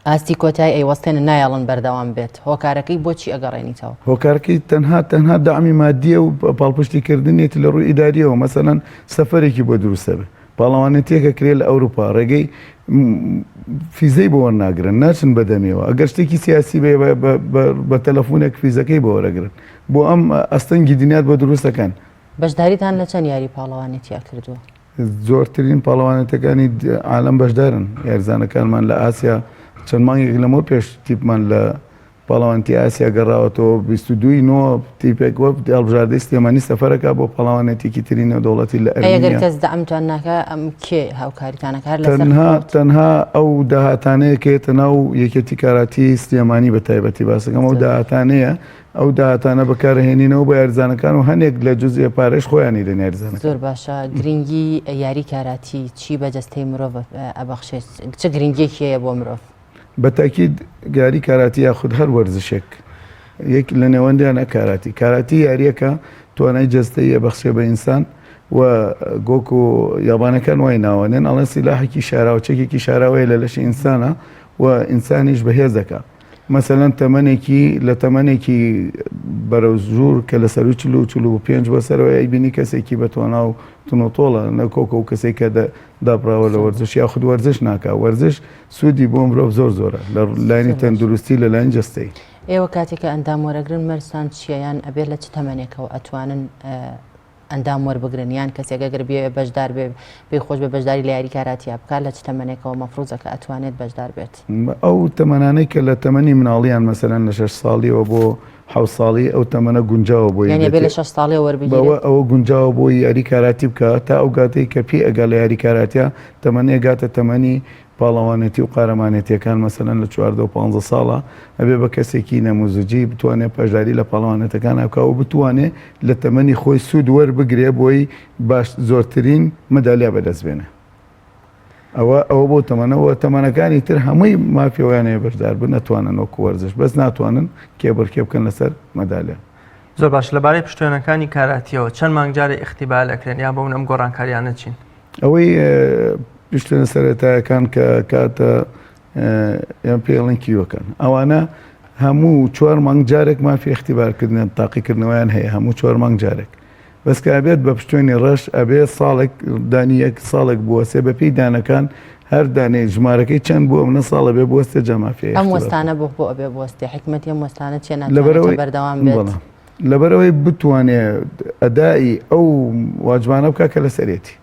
ئاستی کۆتای ئەیوەستێنن نایەڵن بەردەوام بێت هۆکارەکەی بۆچی ئەگەڕێنیتەوە؟ هۆکارەکەی تەنها تەنها دەعمی مادیە و پاڵپشتی کردنیەتی لە ڕووی ئیداریەوە مەسەلەن سەفەرێکی بۆ دروستە بێ پاڵەوانێتیەکە کرێ لە ئەوروپا ڕێگەی فیزەی بۆ وەرناگرن ناچن بەدەمیەوە ئەگەر شتێکی سیاسی بێ بە تەلەفونێک فیزەکەی بۆ وەرەگرن بۆ ئەم ئەستەنگی دنیات بۆ دروستەکەن. بەشداریتان لە چەند یاری پاڵەوانێتیا کردووە؟ زۆرترین پاڵەوانێتەکانی عالەم بەشدارن یاریزانەکانمان لە ئاسیا چەند مانگێک لەمەوە پێش تیپمان لە پاڵەوانێتی ئاسیا گەڕاوەتەوە 22 ی نۆ تیپێک وەک هەڵبژاردەی سلێمانی سەفەرەکە بۆ پاڵەوانێتێکی تری نێودەوڵەتی لە ئەی ئەگەر ئەرمینیا. کەس دەعمتان ناکا ئەم کێ هاوکاریتان ئەکا هەر لەسەر تەنها خۆت؟ تەنها ئەو داهاتانەیە کە یەتە ناو یەکێتی کاراتی سلێمانی بە تایبەتی باسەکەم ئەو زۆر. داهاتانەیە ئەو داهاتانە بەکارهێنینەوە بۆ یاریزانەکان و هەنێک لە جزئێ پارەش خۆیانی دەن یاریزانەکان. زۆر باشە گرنگی یاری کاراتی چی بە جەستەی مرۆڤ ئەبەخشێت چ گرنگیەکی هەیە بۆ مرۆڤ؟ بە تاکید یاری کاراتی یاخود هەر وەرزشێک یەک لە نێوەندیانە کاراتی کاراتی یاریەکە توانای جەستەیە بەخشێ بە ئینسان و گۆکو یابانەکان وای ناوەنێن ئەڵێن سیلاحێکی شاراوە چەکێکی شاراوەیە لە لەشی ئینسانە و ئینسانیش بەهێز دەکا مەسەلەن تەمەنێکی لە تەمەنێکی بەرەو ژوور کە لە سەروی چل و 45 بۆ سەرەوەی ئەیبینی کەسێکی بەتوانا و تونوتۆڵە نەکۆکە و کەسێک کە دابڕاوە لە وەرزش یاخود وەرزش ناکا وەرزش سوودی بۆ مرۆڤ زۆر زۆرە لە لایەنی تەندروستی لە لایەن جەستەیی. ئێوە کاتێک کە ئەندام وەرەگرن مەرجتان چییە یان ئەبێت لە چ تەمەنێکەوە ئەتوانن ئەندام وەربگرن یان کەسێک ئەگەر بێ بەشدار بێ پێی خۆش بێ بەشداری لە یاری کاراتیا بکات لە چ تەمەنێکەوە مەفروزە کە ئەتوانێت بەشدار بێت؟ ئەو تەمەنانەی کە لە تەمەنی مناڵیان مەسەلەن لە شەش ساڵیەوە بۆ حەوت ساڵی ئەو تەمەنە گونجاوە بۆی یانی ئەبێ لە شەش ساڵیەوە وەربگیرێت؟ بەوە ئەوە گونجاوە بۆی یاری کاراتی بکا تا ئەو کاتەی کە پێی ئەگا لە یاری کاراتیا تەمەنی ئەگاتە تەمەنی پاڵەوانێتی و قارەمانێتیەکان مەسەلەن لە 14 و 15 ساڵە ئەبێ بە کەسێکی نەموزجی بتوانێ بەشداری لە پاڵەوانێتەکان بکا و بتوانێ لە تەمەنی خۆی سوود وەربگرێ بۆی باش زۆرترین مەدالیا بەدەست بێنێ. ئەوە ئەوە بۆ تەمەنە وە تەمەنەکانی تر هەمووی مافی ئەویان هەیە بەشدار بن ئەتوانن وەکو وەرزش بەس ناتوانن کێبڕکێ بکەن لەسەر مەدالیا. زۆر باش لەبارەی پشتێنەکانی کاراتیەوە چەند مانگ جارێ ئیختیبال ئەکرێن یا بەون ئەم گۆڕانکاریانە چین؟ ئەوەی پشتێنە سەرەتایەکان کە کاتە یان پێڵن کیوەکان ئەوانە هەموو چوار مانگ جارێک مافی اختیبارکردنیان تاقیکردنەوەیان هەیە هەموو چوار مانگ جارێک بەس کە ئەبێت بە پشتێنی ڕەش ئەبێ ساڵێک دانی یەک ساڵێک بوەسێ بە پێی دانەکان هەر دانەی ژمارەکەی چەند بووە منە ساڵە بێ بوەستێ جا مافی ئەم وەستانە بۆ بۆ ئەبێ بوەستێ حکمەتی ئەم وەستانە چیە ناتوانێت بەردەوام بێت؟ لەبەرئەوەی بتوانێ ئەدائی ئەو واجبانە بکا کە لەسەرێتی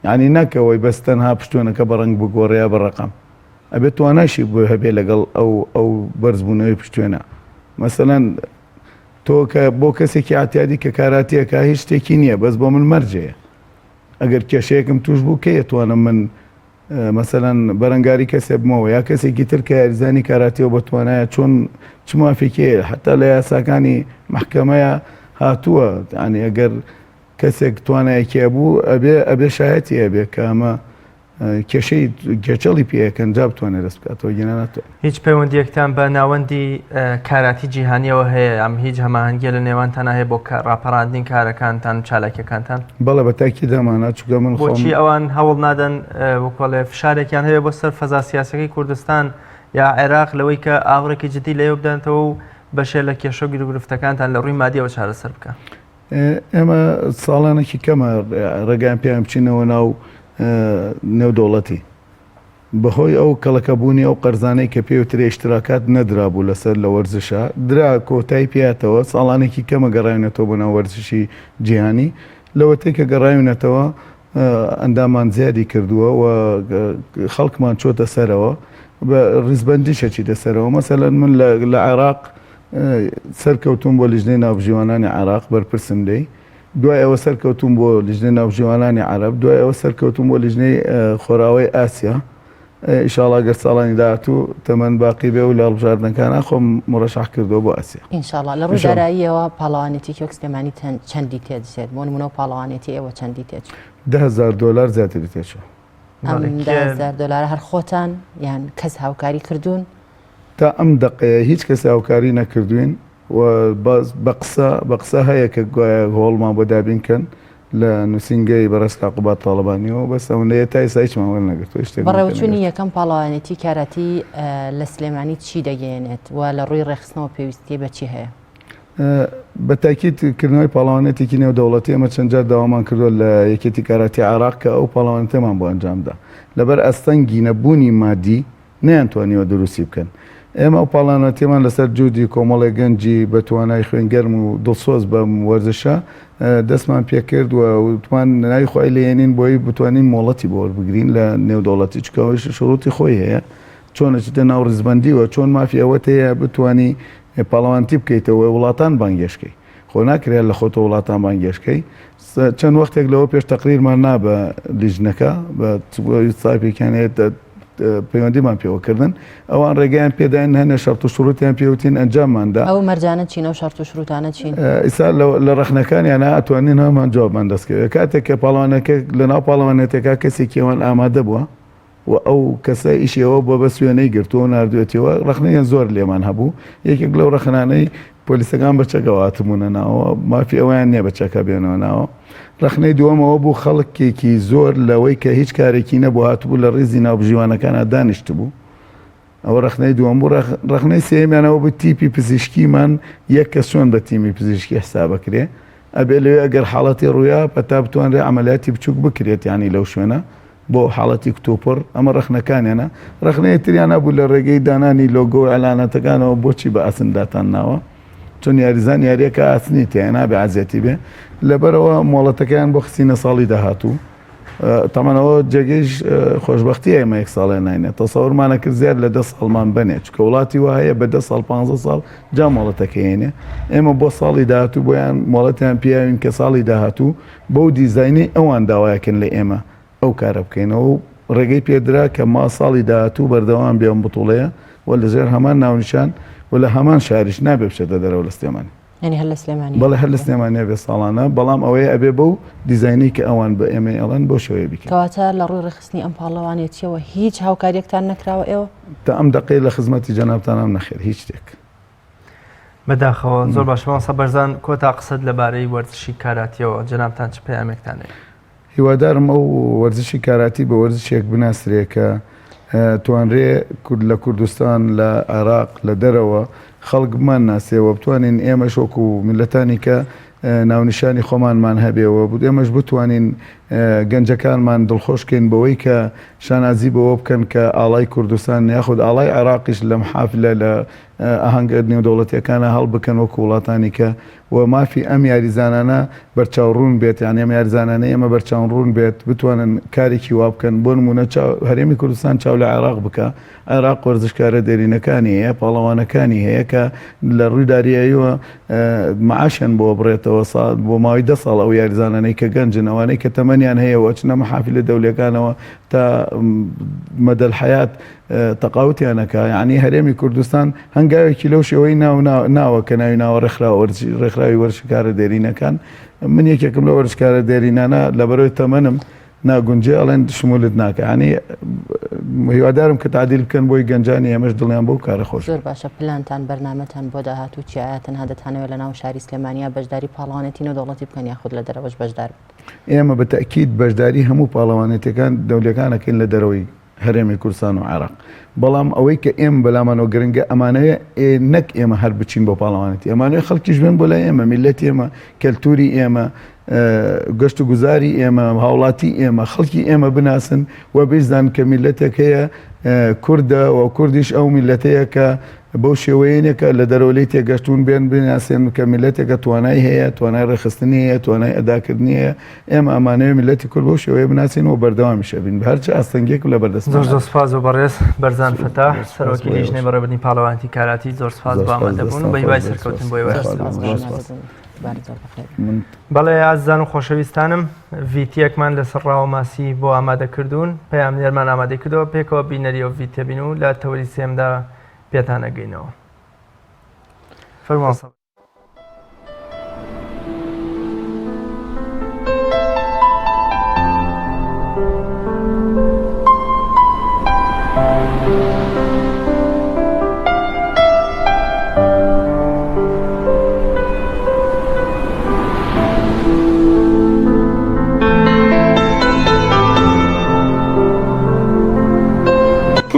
یعنی نەک ئەوەی بەس تەنها پشتێنەکە بە ڕەنگ بگۆڕێ یا بە ڕەقەم ئەبێت تواناشی بۆ هەبێ لەگەڵ ئەو ئەو بەرزبوونەوەی پشتێنە مەسەلەن تۆ کە بۆ کەسێکی ئەعتیادی کە کاراتیەکە هیچ شتێکی نییە بەس بۆ من مەرجەیە ئەگەر کێشەیەکم توش بوو کەی ئەتوانم من مەسەلەن بەرەنگاری کەسێ بمەوە یا کەسێکی تر کە یاریزانی کاراتیەوە بەتوانایە چۆن چ مافێکی هەیە حتا لە یاساکانی محکەمەیە هاتووە ینی ئەگەر کەسێک توانایەکی هەبوو ئەبێ ئەبێ شایەتی هەبێ کە ئەمە کێشەی گێچەڵی پێ ئەکەن جا بتوانێت دەست بکاتەوە گینا ناتوانێت. هیچ پەیوەندیەکتان بە ناوەندی کاراتی جیهانیەوە هەیە یان هیچ هەماهەنگیە لە نێوانتانا هەیە بۆ ڕاپەڕاندنی کارەکانتان و چالاکیەکانتان؟ بەڵێ بە تاکید هەمانە چونکە من خۆم بۆچی ئەوان هەوڵ نادەن وەکوڵێ فشارێکیان هەیە بۆ سەر فەزا سیاسەکەی کوردستان یا عێراق لەوەی کە ئاوڕێکی جدی لەوێ بدەنەوە و بەشێ لە کێشە و گیروگرفتەکانتان لە ڕووی مادیەوە چارەسەر بکە؟ ئێمە ساڵانێکی کەمە ڕێگایان پێیان بچینەوە ناو نێودەوڵەتی بەهۆی ئەو کەڵەکەبوونی ئەو قەرزانەی کە پێوترێ ئیشتراکات نەدرابوو لەسەر لە وەرزشا درا کۆتای پێاتەوە ساڵانێکی کەمە گەڕاوینەتەوە بۆ ناو وەرزشی جیهانی لەوەتەی کە گەڕاوینەتەوە ئەندامان زیادی کردووە و خەڵکمان چۆتە سەرەوە بە ڕیزبەندیش ئەچیتە سەرەوە مەسەلەن من لە عێراق سەرکەوتوم بۆ لیژنەی ناوبژیوانانی عێراق بەرپرسم لێی دوای ئەوە سەرکەوتوم بۆ لیژنەی ناوبژیوانانی عەرەب دوای ئەوە سەرکەوتوم بۆ لیژنەی خۆراوای ئاسیا ئیشاڵا گەر ساڵانی داهاتوو تەمەن باقی بێ و لە هەڵبژاردنەکانا خۆم مڕەشح کردووە بۆ ئاسیا. ئینشاڵا لە ڕووی داراییەوە پاڵەوانێتیی وەک سلێمانی چەندی تێدەچێت؟ بۆ نموونە پاڵەوانێتی ئێوە چەندی تێچوو؟ 10000 دۆلار زیاتری تێچوو. ئەم 10000 دۆلارە هەر خۆتان یان کەس هاوکاری کردوون؟ تا ئەم دەقەیە هیچ کەس هاوکاری نەکردووین و بە قسە بە قسە هەیە کە گوایە هۆڵمان بۆ دابین کەن لە نووسینگەی بەڕێز کاک قوباد تاڵەبانیەوە بەس ئەوەندەیە تا ئێستا هیچمان وەرنەگرتووە هیچ شتێکمان پێ بەڕێوەچوونی نەگرتووە. یەکەم پاڵەوانێتی کاراتی لە سلێمانی چی دەگەیەنێت و لە ڕووی ڕێکخستنەوە پێویستی بە چی هەیە؟ بە تاکید کردنەوەی پاڵەوانێتێکی نێودەوڵەتی ئێمە چەند جار داوامان کردووە لە یەکێتی کاراتی عێراق کە ئەو پاڵەوانێتیەمان بۆ ئەنجامدا لەبەر ئەستەنگی نەبوونی مادی نەیانتوانیوە دروستی بکەن. ئێمە ئەو پاڵانەتیەمان لەسەر جودی کۆمەڵێک گەنجی بە توانای خوێن گەرم و دڵسۆز بەم وەرزشە دەستمان پێکرد و وتمان ناوی خوای لێنین بۆی بتوانین مۆڵەتی بۆ وەربگرین لە نێودەوڵەتی چونکە ئەوەیش شروتی خۆی هەیە. چۆن ئەچیتە ناو ڕیزبەندیوە چۆن مافی ئەوەت هەیە بتانی پاڵەوانتی بکەیتەوە وڵاتان بانگێشکەی خۆ ناکرێت لە خۆتە وڵاتان بانگێشکەی چەند وەختێک لەوە پێش تەقریرمان نا بە لیژنەکە بە سایپێکیان هەیە پەیوەندیمان پێوەکردن ئەوان ڕێگەیان پێداین هەنێ شەرت و شروتیان پێوتین ئەنجامماندا ئەو مەرجانە چین ئەو شەرت و شروتانە چین؟ ئیسا لە ڕەخنەکانیانە ئەتوانین هەمان جوابمان دەستکەوێت کاتێک کە پاڵەوانەکە لەناو پاڵەوانێتەکە کەسێکی ئەوان ئامادە بووە و ئەو کەسە ئیشی ئەوە بووە بەس وێنەی گرتووە و ناردوێتیەوە، ڕەخنەیان زۆر لێمان هەبوو، یەکێک لەو ڕەخنانەی پۆلیسەکان بە چەکەوە هاتبوونە ناوەوە، مافی ئەوەیان نییە بە چەکە بێنەوە ناوە. ڕەخنەی دووەم ئەوە بوو خەڵکێکی زۆر لەوەی کە هیچ کارێکی نەبوو هاتبوو لە ڕیزی ناوبژیوانەکانا دانیشتبوو. ئەوە ڕەخنەی دووەم بوو. ڕەخنەی سێیەمیان ئەوە بوو تیپی پزیشکیمان یەک کەس چۆن بە تیمی پزیشکی حسابەکرێ؟ ئەبێ لەوێ ئەگەر حاڵەتی ڕوویا پەتا بتوانرێ عەمەلیاتی بچووک بکرێت یانی لەو شوێنە. بۆ حاڵەتی کتوپڕ، ئەمە ڕەخنەکانیانە، ڕەخنەی تریان هەبوو لە ڕێگەی دانانی لۆگۆ و ئیعلاناتەکانەوە بۆچی بە ئاسن داتان ناوە؟ چون یاریزان یاریەکە ئاسنی تیایە نابێ عەزیەتی بێ، لەبەرئەوە مۆڵەتەکەیان بۆ خستینە ساڵی داهاتوو. تەمەن ئەوە جێگەیش خۆشبەختیە ئێمە یەک ساڵێ ناینێ، تەسەورمانە کرد زیاد لە دە ساڵمان بەنێ، چونکە وڵاتی وا هەیە بە دە ساڵ پانزە ساڵ جا مۆڵەتەکەی هێنێ، ئێمە بۆ ساڵی داهاتوو بۆیان مۆڵەتیان پیاوین کە ساڵی داهاتوو بەو دیزاینەی ئەوان داوایەکەن لە ئێمە ئەو کارە بکەینەوە و ڕێگەی پێدرا کە ما ساڵی داهاتوو بەردەوام بێ ئەم بتوڵەیە و لەژێر هەمان ناونیشان و لە هەمان شاریش نابێ بچێتە دەرەوە لە سلێمانی. یانی هەر لە سلێمانی؟ بەڵێ هەر لە سلێمانی ئەبێ ساڵانە، بەڵام ئەوەیە ئەبێ بەو دیزاینەی کە ئەوان بە ئێمەی ئەڵێن بەو شێوەیە بیکەین. کەواتە لە ڕووی ڕێکخستنی ئەم پاڵەوانێتییەوە هیچ هاوکارییەکتان نەکراوە ئێوە؟ تا ئەم دەقەی لە خزمەتی جەنابتانام نەخێر هیچ شتێک. بەداخەوە زۆر باشە مامۆستا بەرزان کۆتا قسەت لەبارەی وەرزشی کاراتیەوە جەنابتان چ پەیامێکتان هەیە؟ هیوادارم ئەو وەرزشی کاراتی بە وەرزشێک بناسرێ کە توانرێ کورد لە کوردستان لە عێراق لە دەرەوە خەڵک بمان ناسێ و بتوانین ئێمەش وەکو میللەتانی کە ناونیشانی خۆمانمان هەبێ و ئێمەش بتوانین گەنجەکانمان دڵخۆش کەین بەوەی کە شانازی بەوە بکەن کە ئاڵای کوردستان یاخود ئاڵای عێراقیش لە محافلە لە ئاهەنگە نێودەوڵەتیەکانە هەڵبکەن وەکو وڵاتانی کە و مافی ئەم یاریزانانە بەرچاو ڕوون بێت یانی ئەم یاریزانانەی ئێمە بەرچاون ڕوون بێت بتوانن کارێکی وا بکەن بۆ نمونە چاو هەرێمی کوردستان چاو لە عێراق بکە عێراق وەرزشکارە دێرینەکانی هەیە پاڵەوانەکانی هەیە کە لە ڕووی داریاییەوە معاشیان بۆ بڕێتەوە ساڵ بۆ ماوەی دە ساڵ ئەو یاریزانانەی کە گەنجن ئەوانەی کە تەمەنیان هەیە و ئەچنە مەحافلە دەولیەکانەوە تا مەدەل حەیات تەقاوتیان ئەکا یانی هەرێمی کوردستان هەنگاوێکی لەو شێوەی ناو ناوە کە ناوی ناوە ڕێکخراوە وەرزشی ڕێکخراوی وەرزشکارە دێرینەکان من یەکێکم لە وەرزشکارە دێرینانە لەبەرەوەی تەمەنم ناگونجێ ئەڵێن شمولت ناکە ینی هیوادارم کە تعدیل بکەن بۆی گەنجانی ئێمەش دڵیان بەو کارە خۆش زۆر باشە پلانتان بەرنامەتان بۆ داهاتوو چیە ئایا تەنها دەتانەوێت لە ناو شاری سلێمانیا بەشداری پاڵەوانێتی نێودەوڵەتی بکەن یاخود لە دەرەوەش بەشدار بن؟ ئێمە بە تەئکید بەشداری هەموو پاڵەوانێتیەکان دەولیەکان ئەکەین لە دەرەوەی هەرێمی کوردستان و عێراق بەڵام ئەوەی کە ئێمە بەلامانەوە گرنگە ئەمانەوێ نەک ئێمە هەر بچین بۆ پاڵەوانێتی ئەمانەوێ خەڵکیش بێن بۆ لای ئێمە میلەتی ئێمە کەلتوری ئێمە گەشت و گوزاری ئێمە هاوڵاتی ئێمە خەڵکی ئێمە بناسن و بیزان کە میلەتێک هەیە کوردە و کوردیش ئەو میلەتەیە کە بەو شێوەیە نیە کە لە دەرەوە لێی تێگەشتوون بێن بناسێن کە میللەتێکە توانای هەیە، توانای ڕێکخستنی هەیە، توانای ئەداکردنی هەیە، ئێمە ئەمانەوێ میللەتی کورد بەو شێوەیە بناسین و بەردەوامیش ئەبین بە هەرچ ئاستەنگیەک لە بەردەستمان زۆر زۆر سپاس بۆ بەڕێز بەرزان فەتاح سەرۆکی لیژنەی بەڕێوەبردنی پاڵەوانێتی کاراتی زۆر سپاس بۆ ئامادەبوون و بە هیوای سەرکەوتن بۆ ئێوە. بەڵێ ئازیزان و خۆشەویستانم ڤیتیەکمان لەسەر ڕاوە ماسی بۆ ئامادە کردوون پەیامنێرمان ئامادەی کردەوە پێکەوە بینەری ئەو ڤیتیە بین و لە تەوەری سێمدا پێتان ئەگەینەوە فەرمان سەبر.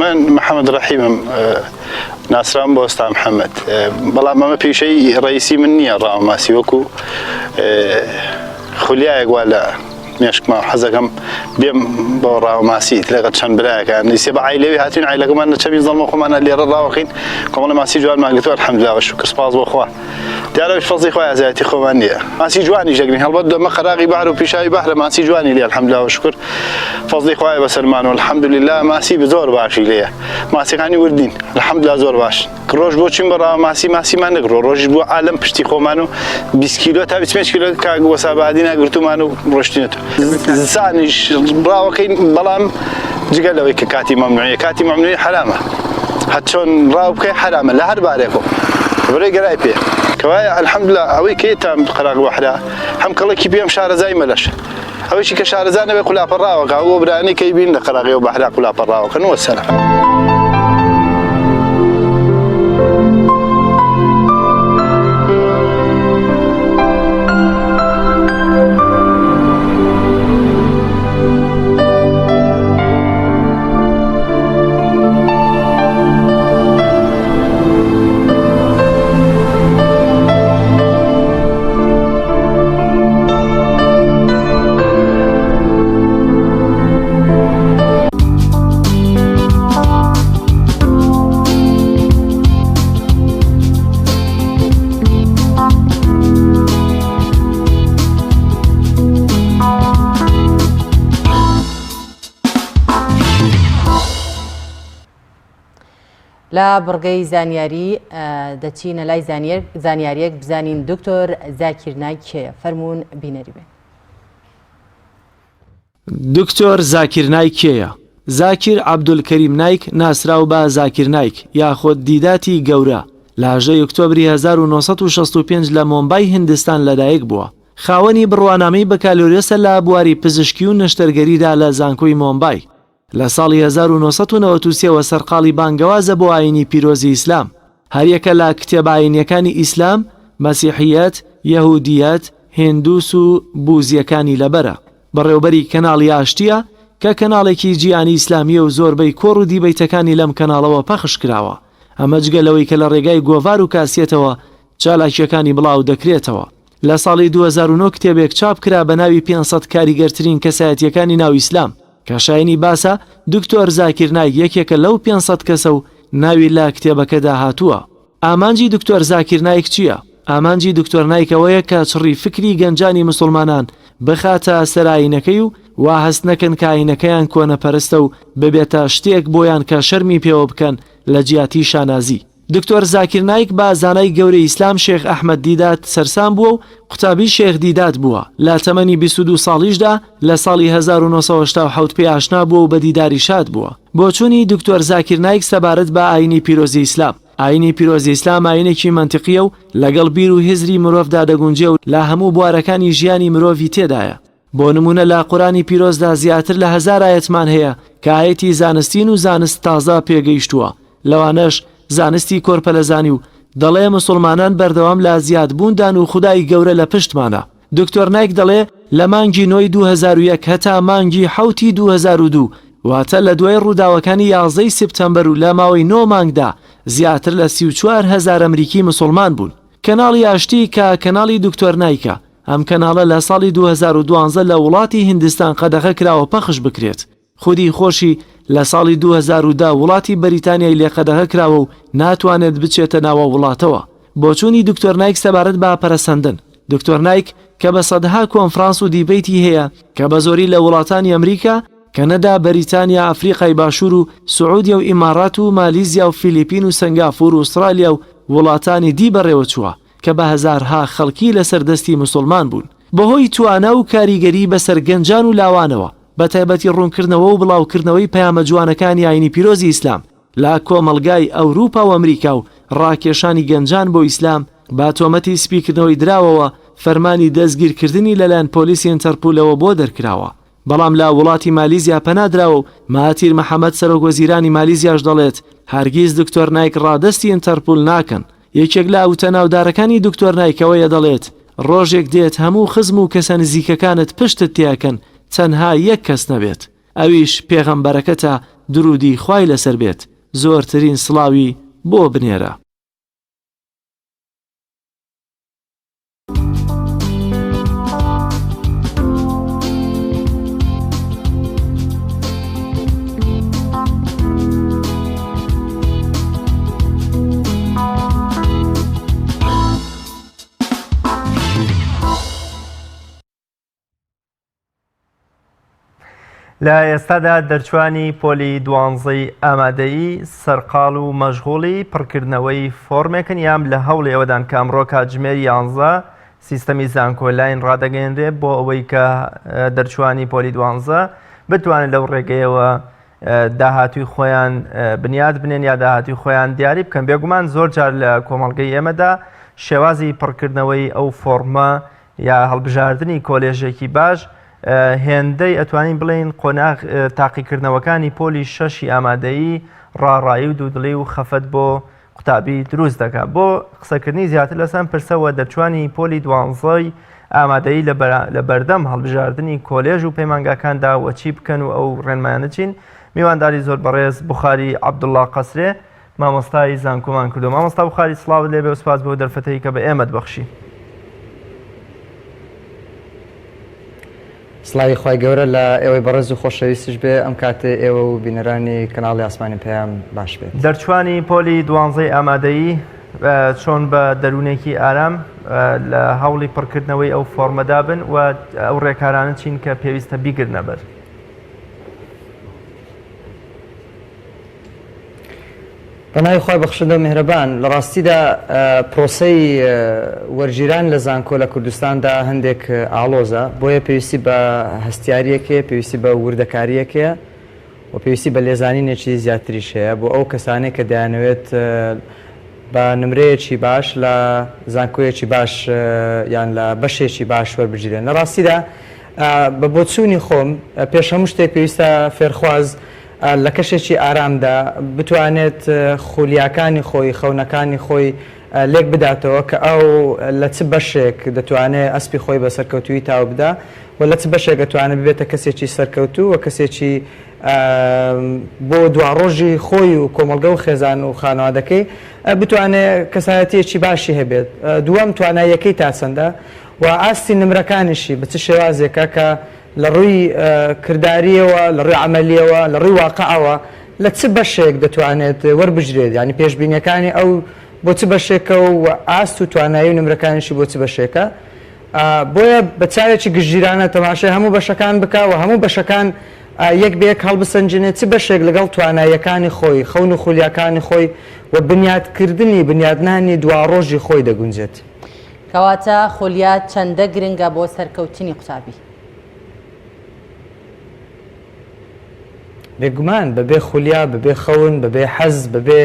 من محەممەد ڕەحیمم ناسرام بۆ ئەستا محەممەد بەڵام ئەمە پیشەی ڕئیسی من نییە ڕاوماسی وەکو خولیایەک وا لە مێشکما حەزەکەم بێم بۆ ڕاوماسی لەگەڵ چەند برایەکان نیسێ بە عیلەوی هاتوین عیلەکەمان لە چەمی زەڵمە خۆمانە لێرە ڕاوەخین کۆمەڵە ماسی جوانمان گرتووە الحمدلله و شکر سپاس بۆ خوا. دیارە فەزڵی خوایە زیاتی خۆمان نییە ماسی جوانیش دەگرین هەڵبەت دەمە قەراغی بەحر و پیشاوی بەحرە ماسی جوانی لێ الحمدلله و شکر فەزڵی خوایە بەسەرمان و الحمدلله ماسی زۆر باشی لێیە ماسیەکانی وردین الحمدلله زۆر باش ڕۆژ بۆ چین بەڕاوە ماسی ماسیمان نەگرۆ ڕۆژیش بووە ئالەم پشتی خۆمان و 20 کیلۆ تا 25 کیلۆ کاک وەسابادینا گرتومان و ڕۆشتینێت زستانیش ڕاوەکەین بەڵام جگە لەوەی کە کاتی مەمنوعیە کاتی مەمنوعی حرامە هەرچۆن ڕاو بکەی حرامە لە هەر بارێکۆ بڕێ گەرای پێ کەوایە الحمدلله ئەوەی کە تام قەراغ بەحرا هەم کەڵکی پێم شارەزای مەلەش ئەوەیشی کە شارەزا نەبێ قولاپە ڕاوەکە ئەو برانی کەی بین لە قەراغی و بەحرا قولاپە ڕاوەکەن وەسەلام. لە بڕگەی زانیاری دەچینە لای زانیاریەک بزانین دکتۆر زاکیر نایک کێیە فەرموون بینەری بێن. دکتۆر زاکیر نایک کێیە؟ زاکیر عەبدولکەریم نایک ناسراو بە زاکیر نایک یاخود دیداتی گەورە لە هەژدە ی ئۆکتۆبری 1965 لە مۆمبای هیندستان لەدایک بووە. خاوەنی بڕوانامەی بەکالۆریۆسە لە بواری پزیشکی و نەشتەرگەریدا لە زانکۆی مۆمبای. لە ساڵی 1993 وە سەرقاڵی بانگەوازە بۆ ئایینی پیرۆزی ئیسلام. هەریەکە لە کتێبە ئایینیەکانی ئیسلام، مەسیحیەت، یەهودیەت، هیندوس و بوزیەکانی لەبەرە. بەڕێوبەری کەناڵی ئاشتیە کە کەناڵێکی جیهانی ئیسلامیە و زۆربەی کۆڕ و دیبەیتەکانی لەم کەناڵەوە پەخش کراوە. ئەمە جگە لەوەی کە لە ڕێگای گۆڤار و کاسیەتەوە چالاکیەکانی بڵاو دەکرێتەوە. لە ساڵی 2009 کتێبێک چاپ کرا بە ناوی 500 کاریگەرترین کەسایەتیەکانی ناو ئیسلام کە شایەنی باسە دکتۆر زاکیر نایک یەکێکە لەو 500 کەسە و ناوی لە کتێبەکەدا هاتووە. ئامانجی دکتۆر زاکیر نایک چییە؟ ئامانجی دکتۆر نایک ئەوەیە کە چڕی فکری گەنجانی مسوڵمانان بخاتە سەر ئایینەکەی و وا هەست نەکەن کە ئایینەکەیان کۆنەپەرستە و ببێتە شتێک بۆیان کە شەرمی پێوە بکەن لە جیاتی شانازی. دکتۆر زاکیر نایک بە زانای گەورەی ئیسلام شێخ ئەحمەد دیدات سەرسام بووە و قوتابی شێخ دیدات بووە، لە تەمەنی 22 ساڵیشدا لە ساڵی 1987 پێی ئاشنا بووە و بە دیداری شاد بووە. بۆچوونی دکتۆر زاکیر نایک سەبارەت بە ئایینی پیرۆزی ئیسلام. ئایینی پیرۆزی ئیسلام ئایینێکی مەنتقییە و لەگەڵ بیر و هزری مرۆڤدا دەگونجێ و لە هەموو بوارەکانی ژیانی مرۆڤی تێدایە. بۆ نموونە لە قورئانی پیرۆزدا زیاتر لە هەزار ئایەتمان هەیە کە ئایەتی زانستین و زانست تازە پێگەیشتووە لەوانەش زانستی کۆرپەلەزانی و دەڵێ مسوڵمانان بەردەوام لە زیادبووندان و خودای گەورە لە پشتمانە. دکتۆر نایک دەڵێ لە مانگی نۆی 2001 هەتا مانگی حەوتی 2002 واتە لە دوای ڕووداوەکانی یازدەی سپتەمبەر و لە ماوەی نۆ مانگدا زیاتر لە 34 هەزار ئەمریکی مسوڵمان بوون. کەناڵی ئاشتی کە کەناڵی دکتۆر نایکە ئەم کەناڵە لە ساڵی 2012 لە وڵاتی هیندستان قەدەغە کراوە پەخش بکرێت. خودی خۆشی لە ساڵی 2010 وڵاتی بەریتانیای لێ قەدەغە کراوە و ناتوانێت بچێتە ناو ئەو وڵاتەوە. بۆچوونی دکتۆر نایک سەبارەت بە پەرەسەندن. دکتۆر نایک کە بە سەدها کۆنفرانس و دیبەیتی هەیە کە بە زۆری لە وڵاتانی ئەمریکا، کەنەدا، بەریتانیا، ئەفریقای باشوور و سعودیە و ئیماڕات و مالیزیا و فیلیپین و سەنگافور و ئوسترالیا و وڵاتانی دی بەڕێوەچووە کە بە هەزارها خەڵکی لەسەر دەستی مسوڵمان بوون بەهۆی توانا و کاریگەری بەسەر گەنجان و لاوانەوە بەتایبەتی ڕوونکردنەوە و بڵاوکردنەوەی پەیامە جوانەکانی ئاینی پیرۆزی ئیسلام لە کۆمەڵگای ئەوروپا و ئەمریکا و ڕاکێشانی گەنجان بۆ ئیسلام بە تۆمەتی سپیکردنەوەی دراوەوە فەرمانی دەستگیرکردنی لەلایەن پۆلیسی ئینتەرپولەوە بۆ دەرکراوە بەڵام لە وڵاتی مالیزیا پەنا دراوە و مەهاتیر محەمەد سەرۆک وەزیرانی مالیزیاش دەڵێت هەرگیز دکتۆر نایک ڕادەستی ئینتەرپول ناکەن. یەکێک لە وتە ناودارەکانی دکتۆر نایک ئەوەیە دەڵێت ڕۆژێک دێت هەموو خزم و کەسە نزیکەکانت پشتت تێئەکەن تەنها یەک کەس نەبێت ئەویش پێغەمبەرەکەتە درودی خوای لەسەر بێت زۆرترین سڵاوی بۆ بنێرە. لە ئێستادا دەرچوانی پۆلی دوانزەی ئامادەیی سەرقاڵ و مەشغوڵی پڕکردنەوەی فۆرمێکن یان لە هەوڵی ئەوەدان کە ئەمڕۆ کاتژمێر یانزە سیستەمی زانکۆلاین ڕادەگەیەنرێ بۆ ئەوەی کە دەرچوانی پۆلی دوانزە بتوانن لەو ڕێگەیەوە داهاتوی خۆیان بنیات بنێن یا داهاتوی خۆیان دیاری بکەن بێگومان زۆر جار لە کۆمەڵگەی ئێمەدا شێوازی پڕکردنەوەی ئەو فۆرمە یا هەڵبژاردنی کۆلێژێکی باش هێندەی ئەتوانین بڵێین قۆناغ تاقیکردنەوەکانی پۆلی شەشی ئامادەیی ڕاڕایی و دوودڵی و خەفەت بۆ قوتابی دروست دەکات. بۆ قسەکردنی زیاتر لەسەر ئەم پرسە و دەرچوانی پۆلی دوانزەی ئامادەیی لە بەردەم هەڵبژاردنی کۆلێژ و پەیمانگاکاندا و چی بکەن و ئەو ڕێنمایانە چین، میوانداری زۆر بەڕێز بوخاری عەبدوڵڵا قەسرێ مامۆستای زانکۆمان کردووە. مامۆستا بوخاری سڵاوت لێبێ و سپاس بۆ دەرفەتەی کە بە ئێمەت بەخشی. سڵاوی خوای گەورە لە ئێوەی بەڕێز و خۆشەویستیش بێ ئەم کاتەی ئێوە و بینەرانی کەناڵی ئاسمانی پەیام باش بێت. دەرچوانی پۆلی دوانزەی ئامادەیی چۆن بە دەروونێکی ئارام لە هەوڵی پڕکردنەوەی ئەو فۆڕمەدا بن و ئەو ڕێکارانە چین کە پێویستە بیگرنە بەر؟ بە ناوی خوای بەخشندە و میهرەبان، لە ڕاستیدا پرۆسەی وەرگیران لە زانکۆ لە کوردستاندا هەندێک ئاڵۆزە، بۆیە پێویستی بە هەستیارییەک هەیە، پێویستی بە وردەکارییەک هەیە و پێویستی بە لێزانینێکی زیاتریش هەیە بۆ ئەو کەسانەی کە دەیانەوێت بە نمرەیەکی باش لە زانکۆیەکی باش یان لە بەشێکی باش وەربگیرێن. لە ڕاستیدا بە بۆچوونی خۆم پێش هەموو شتێک پێویستە فێرخواز لە کەشێکی ئارامدا بتوانێت خولیاکانی خۆی، خەونەکانی خۆی لێک بداتەوە کە ئەو لە چ بەشێک دەتوانێت ئەسپی خۆی بە سەرکەوتوویی تاو بدا و لە چ بەشێک ئەتوانێت ببێتە کەسێکی سەرکەوتوو و کەسێکی بۆ دواڕۆژی خۆی و کۆمەڵگە و خێزان و خانەوادەکەی بتوانێت کەسایەتییەکی باشی هەبێت. دووەم تواناییەکەی تا چەندە و ئاستی نمرەکانیشی بە چ شێوازێکە کە لە ڕووی کردارییەوە، لە ڕووی عەمەلییەوە، لە ڕووی واقعەوە لە چ بەشێک دەتوانێت وەربگیرێت، یانی پێشبینییەکانی ئەو بۆ چ بەشێکە و ئاست و توانایی و نمرەکانیشی بۆ چ بەشێکە. بۆیە بە چاوێکی گشتگیرانە تەماشای هەموو بەشەکان بکا و هەموو بەشەکان یەک بە یەک هەڵبسەنگێنێت چ بەشێک لەگەڵ تواناییەکانی خۆی، خەون و خولیاکانی خۆی و بنیاتکردنی، بنیاتنانی دواڕۆژی خۆی دەگونجێت. کەواتە خولیا چەندە گرنگە بۆ سەرکەوتنی قوتابی؟ بێگومان بەبێ خولیا، بەبێ خەون، بەبێ حەز، بەبێ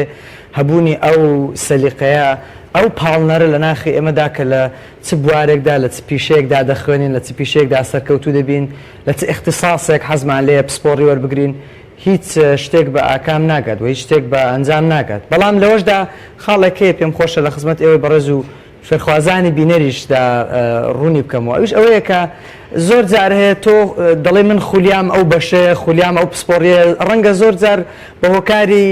هەبوونی ئەو سەلیقەیە، ئەو پاڵنەرە لە ناخی ئێمەدا کە لە چ بوارێکدا، لە چ پیشەیەکدا دەخوێنین، لە چ پیشەیەکدا سەرکەوتوو دەبین، لە چ ئیختیساسێک حەزمان لێیە پسپۆڕی وەربگرین، هیچ شتێک بە ئاکام ناگات و هیچ شتێک بە ئەنجام ناگات. بەڵام لەوەشدا خاڵێک هەیە پێم خۆشە لە خزمەت ئێوەی بەڕێز و فێرخوازانی بینەریشدا ڕوونی بکەمەوە ئەویش ئەوەیە کە زۆر جار هەیە تۆ دەڵێی من خولیام ئەو بەشەیە خولیام ئەو پسپۆڕیە ڕەنگە زۆر جار بە هۆکاری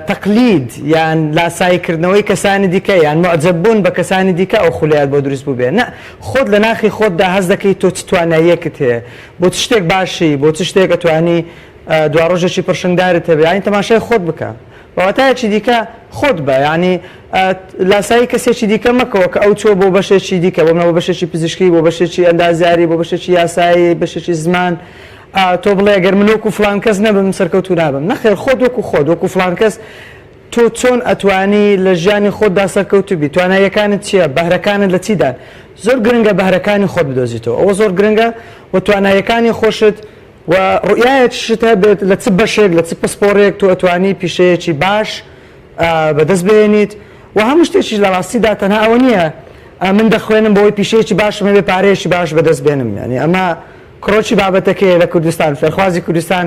تەقلید یان لاسایی کردنەوەی کەسانی دیکە یان موعجەب بوون بە کەسانی دیکە ئەو خولیات بۆ دروست بووبێ نا خۆت لە ناخی خۆتدا هەست دەکەی تۆ چ تواناییەکت هەیە بۆ چ شتێک باشی بۆ چ شتێک ئەتوانی دواڕۆژێکی پڕشنگدارت هەبێ یانی تەماشای خۆت بکە بە واتایەکی دیکە خۆت بە یانی لاسایی کەسێکی دیکە مەکەوە کە ئەو چووە بۆ بەشێکی دیکە بۆ منە بۆ بەشێکی پزیشکی بۆ بەشێکی ئەندازیاری بۆ بەشێکی یاسایی بەشێکی زمان تۆ بڵێ گەر من وەکو فلان کەس نەبم سەرکەوتوو نابم نەخێر خۆت وەکو خۆت وەکو فلان کەس تۆ چۆن ئەتوانی لە ژیانی خۆتدا سەرکەوتوو بی تواناییەکانت چییە بەهرەکانت لە چیدان زۆر گرنگە بەهرەکانی خۆت بدۆزیتەوە ئەوە زۆر گرنگە و تواناییەکانی خۆشت و ڕوئیایەکیشت هەبێت لە چ بەشێک لە چ پسپۆڕێک تۆ ئەتوانی پیشەیەکی باش بەدەست بهێنیت و هەموو شتێکیش لە ڕاستیدا تەنها ئەوە نییە من دەخوێنم بۆی پیشەیەکی باشم هەبێ پارەیەکی باش بەدەست بێنم یعنی ئەمە کڕۆکی بابەتەکەیە لە کوردستان فێرخوازی کوردستان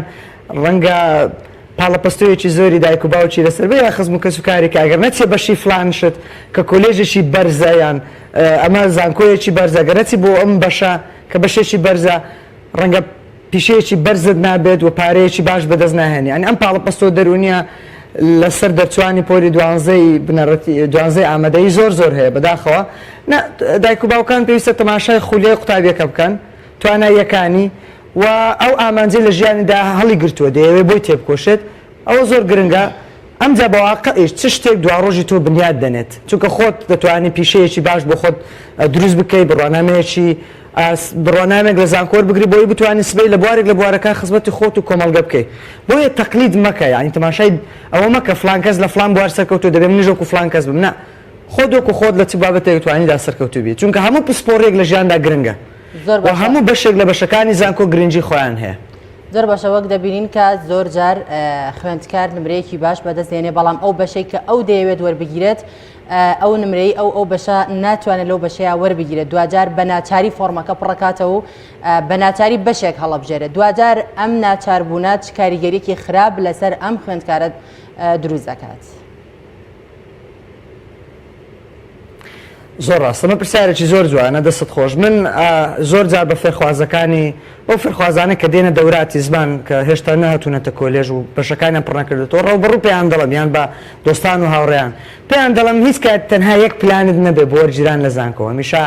ڕەنگە پاڵەپەستۆیەکی زۆری دایک و باوکی لەسەر بێ یا خزم و کەسوکاری کە ئەگەر نەچێ بەشی فلان شت کە کۆلێژێکی بەرزە یان ئەمە زانکۆیەکی بەرزە گەر نەچی بۆ ئەم بەشە کە بەشێکی بەرزە ڕەنگە پیشەیەکی بەرزت نابێت و پارەیەکی باش بەدەست ناهێنی یانی ئەم پاڵەپەستۆ دەروونیە لەسەر دەرچوانی پۆلی دوانزەی بنەڕەتی دوانزەی ئامادەیی زۆر زۆر هەیە بەداخەوە نا دایک و باوکان پێویستە تەماشای خولیای قوتابیەکە بکەن تواناییەکانی و ئەو ئامانجەی لە ژیانیدا هەڵی گرتووە دەیەوێت بۆی تێبکۆشێت ئەوە زۆر گرنگە ئەمجا بە واقعیش چ شتێک دواڕۆژی تۆ بنیات دەنێت چونکە خۆت دەتوانی پیشەیەکی باش بۆ خۆت دروست بکەی بڕوانامەیەکی. بڕوانامێک لە زانکۆ وەربگری بۆی بتوانی سبەی لە بوارێک لە بوارەکان خزمەتی خۆت و کۆمەڵگە بکەی بۆیە تەقلید مەکە یانی تەماشای ئەوە مەکە فلان کەس لە فلان بوار سەرکەوتووە دەبێ منیش وەکو فلان کەس بم نا خۆت وەکو خۆت لە چ بابەتێک توانیدا سەرکەوتوو بی چونکە هەموو پسپۆڕیەک لە ژیاندا گرنگە زۆر و باشە. هەموو بەشێک لە بەشەکانی زانکۆ گرنگی خۆیان هەیە. زۆر باشە وەک دەبینین کە زۆر جار خوێندکار نمرەیەکی باش بەدەست دێنێ بەڵام ئەو بەشەی کە ئەو دەیەوێت وەربگیرێت ئەو نمرەی ئەو ئەو بەشە ناتوانێت لەو بەشەیە وەربگیرێت دواجار بە ناچاری فۆرمەکە پڕەکاتەوە و بە ناچاری بەشێک هەڵەبژێرێت دواجار ئەم ناچاربوونە چ کاریگەریەکی خراپ لەسەر ئەم خوێندکارە دروست دەکات. زۆر ڕاستە ئەمە پرسیارێکی زۆر جوانە دەستت خۆش من زۆر جار بە فێرخوازەکانی بەو فێرخوازانە کە دێنە دەوراتی زمان کە هێشتا نەهاتوونەتە کۆلێژ و بەشەکانیان پڕ نەکردێتەوە ڕەوبەڕوو پێیان دەڵێم یان بە دۆستان و هاوڕێیان پێیان دەڵێم هیچ کات تەنها یەک پلانت نەبێ بۆ وەرگیران لە زانکۆ هەمیشە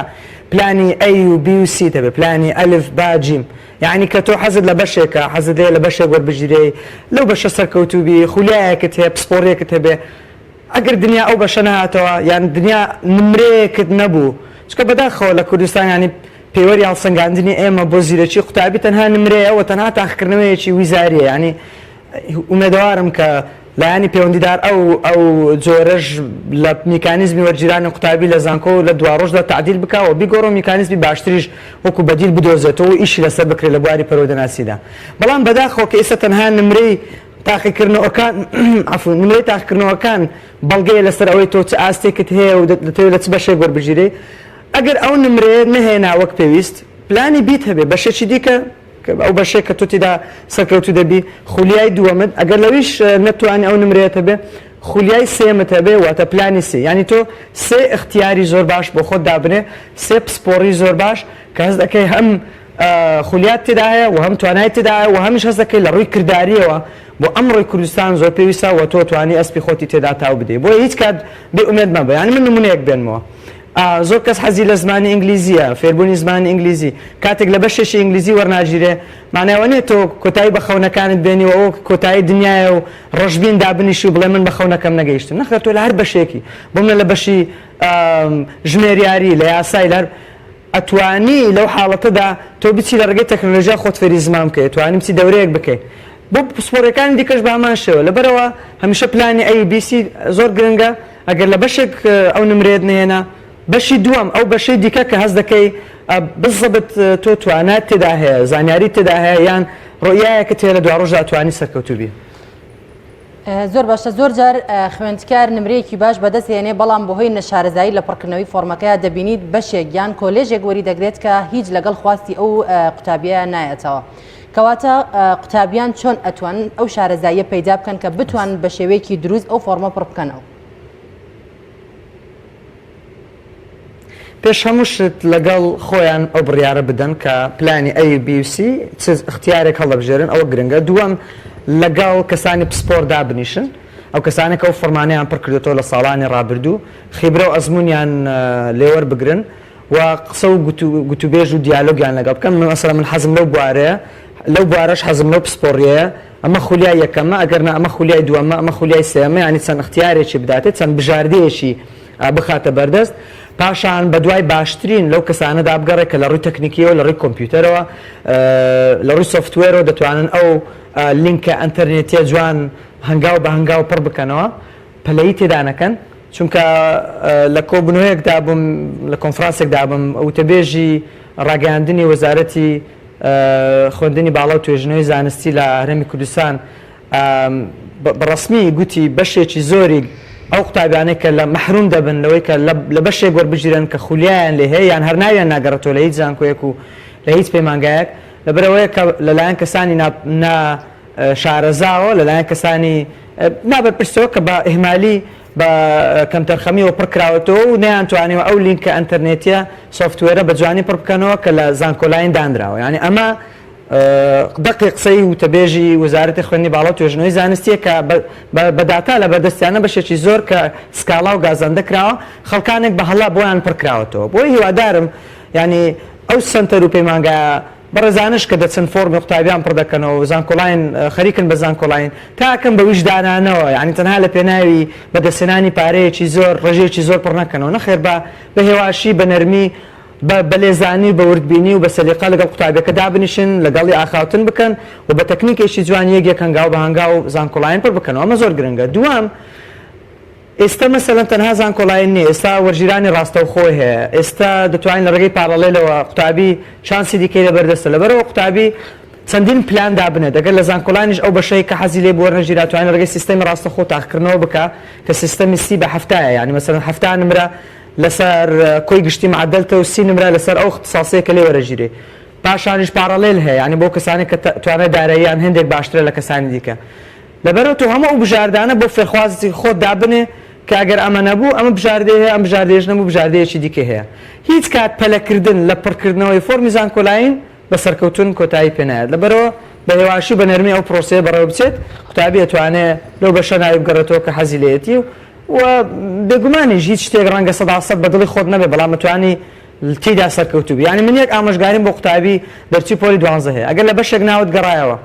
پلانی A و B و C هەبێ پلانی ئەلف با جیم یعنی کە تۆ حەزت لە بەشێکە حەزت لێیە لە بەشێک وەربگیرێی لەو بەشە سەرکەوتوو بی خولیایەکت هەیە پسپۆڕیەکت هەبێ ئەگەر دنیا ئەو بەشە نەهاتەوە یان دنیا نمرەیەکت نەبوو چونکە بەداخەوە لە کوردستان یانی پێوەری هەڵسەنگاندنی ئێمە بۆ زیرەکی قوتابی تەنها نمرەیە و تەنها تاقیکردنەوەیەکی ویزاریە یانی ئومێدەوارم کە لایەنی پەیوەندیدار ئەو ئەو جۆرەش لە میکانیزمی وەرگیرانی قوتابی لە زانکۆ و لە دواڕۆژدا تەعدیل بکا و بیگۆڕێ و میکانیزمی باشتریش وەکو بەدیل بدۆزێتەوە و ئیشی لەسەر بکرێت لە بواری پەروەردەناسیدا بەڵام بەداخەوە کە ئێستا تەنها نمرەی تاقیکردنەوەکان عەفو نمرەی تاقیکردنەوەکان بەڵگەیە لەسەر ئەوەی تۆ چ ئاستێکت هەیە و دەتەوێت لە چ بەشێک وەربگیرێی ئەگەر ئەو نمرەیەت نەهێنا وەک پێویست پلانی بیت هەبێ بەشێکی دیکە ئەو بەشێک کە تۆ تێدا سەرکەوتوو دەبی خولیای دووەمت ئەگەر لەویش نەتوانی ئەو نمرەیەت هەبێ خولیای سێیەمت هەبێ واتە پلانی سێ یانی تۆ سێ ئیختیاری زۆر باش بۆ خۆت دابنێ سێ پسپۆڕی زۆر باش کە هەست دەکەی هەم خولیات تێدا هەیە و هەم توانای تێدا هەیە و هەمیش هەست دەکەی لە ڕووی کردارییەوە بۆ ئەمڕۆی کوردستان زۆر پێویستە و تۆ توانی ئەسپی خۆتی تێدا تاو بدەی بۆیە هیچ کات بێ ئومێد مەبە یانی من نمونەیەک بێنمەوە زۆر کەس حەزی لە زمانی ئینگلیزیە فێربوونی زمانی ئینگلیزی کاتێک لە بەشێکی ئینگلیزی وەرناگیرێ مانای ئەوە نییە تۆ کۆتایی بە خەونەکانت بێنی و ئەوە کۆتایی دنیایە و ڕەشبین دابنیشی و بڵێ من بە خەونەکەم نەگەیشتم نەخێر تۆ لە هەر بەشێکی بۆ منە لە بەشی ژمێریاری لە یاسای لە هەر ئەتوانی لەو حاڵەتەدا تۆ بچی لە ڕێگەی تەکنەلۆژیا خۆت فێری زمان بکەی ئەتوانی بچی دەورەیەک بکەی بۆ پسپۆڕیەکانی دیکەش بە هەمان شێوە لەبەرئەوە هەمیشە پلانی ئەی بی سی زۆر گرنگە ئەگەر لە بەشێک ئەو نمرەیەت نەهێنا بەشی دووەم ئەو بەشەی دیکە کە هەست دەکەی بزەبت تۆ توانات تێدا هەیە زانیاری تێدا هەیە یان ڕۆیایەکت هەیە لە دواڕۆژدا ئەتوانی سەرکەوتوو بی. زۆر باشە زۆر جار خوێندکار نمرەیەکی باش بەدەست هێنێ بەڵام بەهۆی نەشارەزایی لە پڕکردنەوەی فۆرمەکەیا دەبینیت بەشێک یان کۆلێژێک وەری دەگرێت کە هیچ لەگەڵ خواستی ئەو قوتابیە نایەتەوە کەواتە قوتابیان چۆن ئەتوان ئەو شارەزاییە پەیدا بکەن کە بتوان بە شێوەیەکی دروست ئەو فۆرمە پڕ بکەنەوە؟ پێش هەموو شت لەگەڵ خۆیان ئەو بڕیارە بدەن کە پلانی ئەی و بی و سی چ ئیختیارێک هەڵدەبژێرن ئەوە گرنگە، دووەم لەگەڵ کەسانی پسپۆر دابنیشن ئەو کەسانەی کە ئەو فۆرمانەیان پڕ کردۆتەوە لە ساڵانی ڕابردوو خیبرە و ئەزموونیان لێوەربگرن و قسە و گوتوبێژ و دیالۆگیان لەگەڵ بکەن من مەسەلەن من حەزم لەو بوارەیە لەو بوارەش حەزم لەو پسپۆڕیەیە ئەمە خولیای یەکەمە ئەگەر نا ئەمە خولیای دووەمە ئەمە خولیای سێیەمە یانی چەند ئیختیارێکی بداتێ چەند بژاردەیەکی بخاتە بەردەست، پاشان بەدوای باشترین لەو کەسانەدا بگەڕێ کە لە ڕووی تەکنیکیەوە لە ڕووی کۆمپیوتەرەوە لە ڕووی سۆفتوێرەوە دەتوانن ئەو لینکە ئەنتەرنێتیە جوان هەنگاو بە هەنگاو پڕ بکەنەوە پەلەی تێدا نەکەن چونکە لە کۆبوونەوەیەکدا بووم لە کۆنفرانسێکدا بووم وتەبێژی ڕاگەیاندنی وەزارەتی خوێندنی باڵا و توێژینەوەی زانستی لە هەرێمی کوردستان بە ڕەسمی گوتی بەشێکی زۆری ئەو قوتابیانەی کە لە مەحروم دەبن لەوەی کە لە بەشێک وەربگیرێن کە خولیایان لێ هەیە یان هەر ناویان ناگەڕێتەوە لە هیچ زانکۆیەک و لە هیچ پەیمانگایەک لەبەرئەوەیە کە لەلایەن کەسانی نا شارەزاوە لەلایەن کەسانی نابەرپرسەوە کە بە ئیهمالی بە کەمتەرخەمیەوە پڕ کراوەتەوە و نەیانتوانیوە ئەو لینکە ئەنتەرنێتیە سۆفتوێرە بە جوانی پڕ بکەنەوە کە لە زانکۆلاین دانراوە یانی ئەمە دەقی قسەی وتەبێژی وەزارەتی خوێندنی باڵا و توێژینەوەی زانستییە کە بە داتا لە بەردەستیانە بەشێکی زۆر کە سکاڵا و گازەندە کراوە خەڵکانێک بە هەڵە بۆیان پڕ کراوەتەوە بۆیە هیوادارم یانی ئەو سەنتەر و پەیمانگا بەڕێزانەش کە دەچن فۆڕمی قوتابیان پڕ دەکەنەوە و زانکۆلاین خەریکن بە زانکۆلاین تاکەم بە ویژدانانەوە یانی تەنها لە پێناوی بەدەستهێنانی پارەیەکی زۆر ڕێژەیەکی زۆر پڕ نەکەنەوە نەخێر بە بە هێواشی بە نەرمی. بە بە لێزانی و بە وردبینی و بە سەلیقە لەگەڵ قوتابیەکە دابنیشن، لەگەڵی ئاخاوتن بکەن و بە تەکنیکێکی جوان یەک یەک هەنگاو بە هەنگاو زانکۆلاین پڕ بکەنەوە. ئەمە زۆر گرنگە. دووەم، ئێستا مەسەلەن تەنها زانکۆلاین نییە، ئێستا وەرگیرانی ڕاستەوخۆی هەیە، ئێستا دەتوانین لە ڕێگەی parallel ەوە قوتابی چانسی دیکەی لەبەردەستە، لەبەرئەوە قوتابی چەندین پلان دابنێت، ئەگەر لە زانکۆلاینیش ئەو بەشەی کە حەزی لێ بوو وەرنەگیرا توانی لە ڕێگەی سیستەمی ڕاستەوخۆ تاقیکردنەوە بکا کە سیستەمی سی بە حەفتایە یانی مەسەلەن 70 نمرە لەسەر کۆی گشتی معەدەلتە و سی نمرە لەسەر ئەو اختصاصیە کە لێ وەرەگیرێ پاشانیش parallel هەیە یانی بۆ کەسانێک کە توانای داراییان هێندێک باشترە لە کەسانی دیکە لەبەرئەوە تۆ هەموو ئەو بژاردانە بۆ فێرخوازی خۆت دابنێ کە ئەگەر ئەمە نەبوو ئەمە بژاردەی هەیە ئەم بژاردەیەش نەبوو بژاردەیەکی دیکەی هەیە هیچ کات پەلەکردن لە پڕکردنەوەی فۆرمی زانکۆلاین بە سەرکەوتن کۆتایی پێ نایەت لەبەرئەوە بە هێواشی و بە نەرمی ئەو پرۆسەیە بەڕێوە بچێت قوتابی ئەتوانێ لەو بەشە ناوی بگەڕێتەوە کە حەزی لێیەتی و بێگومانیش هیچ شتێک ڕەنگە 100% بە دڵی خۆت نەبێ بەڵام ئەتوانی تێیدا سەرکەوتوو بی یانی من یەک ئامۆژگاریم بۆ قوتابی دەرچووی پۆلی دوانزە هەیە ئەگەر لە بەشێک ناوت گەڕایەوە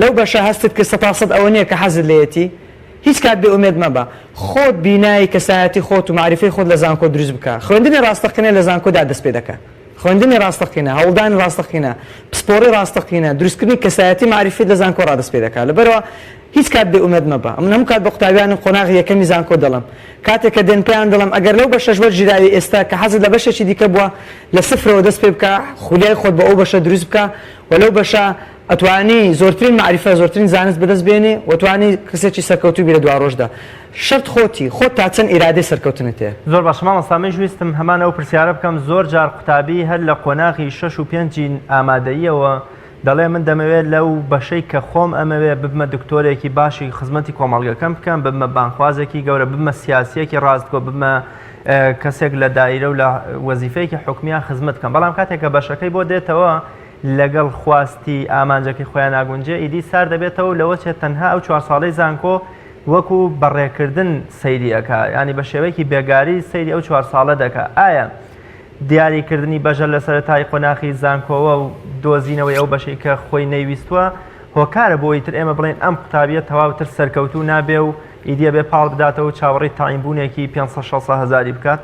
لەو بەشە هەستت کرد 100% ئەوە نییە کە حەزت لێیەتی هیچ کات بێ ئومێد مەبە خۆت بینای کەسایەتی خۆت و مەعریفەی خۆت لە زانکۆ دروست بکە خوێندنی ڕاستەقینە لە زانکۆدا دەست پێ دەکا خوێندنی ڕاستەقینە، هەوڵدانی ڕاستەقینە، پسپۆڕی ڕاستەقینە، دروستکردنی کەسایەتی مەعریفیت لە زانکۆ ڕا دەست پێ دەکات. لەبەرئەوە هیچ کات بێ ئومێد مەبە. من هەموو کات بە قوتابیانی قۆناغی یەکەمی زانکۆ دەڵێم، کاتێک کە دێن پێیان دەڵێم ئەگەر لەو بەشەش وەرگیراوی ئێستا کە حەزت لە بەشێکی دیکە بووە لە سفرەوە دەست پێ بکە، خولیای خۆت بۆ ئەو بەشە دروست بکە و لەو بەشە ئەتوانی زۆرترین مەعریفە، زۆرترین زانست بەدەست بێنی و توانی کەسێکی سەرکەوتوو بی لە دواڕۆژدا. شەرت خۆتی، خۆت تا چەند ئیرادەی سەرکەوتنت هەیە. زۆر باشە مامۆستا منیش ویستم هەمان ئەو پرسیارە بکەم زۆر جار قوتابی هەر لە قۆناغی شەش و پێنجی ئامادەییەوە دەڵێ من دەمەوێت لەو بەشەی کە خۆم ئەمەوێ ببمە دکتۆرێکی باشی خزمەتی کۆمەڵگەکەم بکەم ببمە بانخوازێکی گەورە ببمە سیاسیەکی ڕاستگۆ ببمە کەسێک لە دایرە و لە وەزیفەیەکی حکومیان خزمەت بکەم بەڵام کاتێک کە بەشەکەی بۆ دێتەوە لەگەڵ خواستی ئامانجەکەی خۆیان ناگونجێ ئیدی سار دەبێتەوە و لەوە چێت تەنها ئەو چوار ساڵەی زانکۆ وەکو بەڕێکردن سەیری ئەکا یانی بە شێوەیەکی بێگاری سەیری ئەو چوار ساڵە دەکا ئایا دیاریکردنی بەژە لە سەرەتای قۆناخی زانکۆوە و دۆزینەوەی ئەو بەشەی کە خۆی نەیویستووە هۆکارە بۆ ئیتر ئێمە بڵێین ئەم قوتابیە تەواوتر سەرکەوتوو نابێ و ئیدی ئەبێ پاڵ بداتەوە و چاوەڕێی تەعینبوونێکی 500 600 هەزاری بکات؟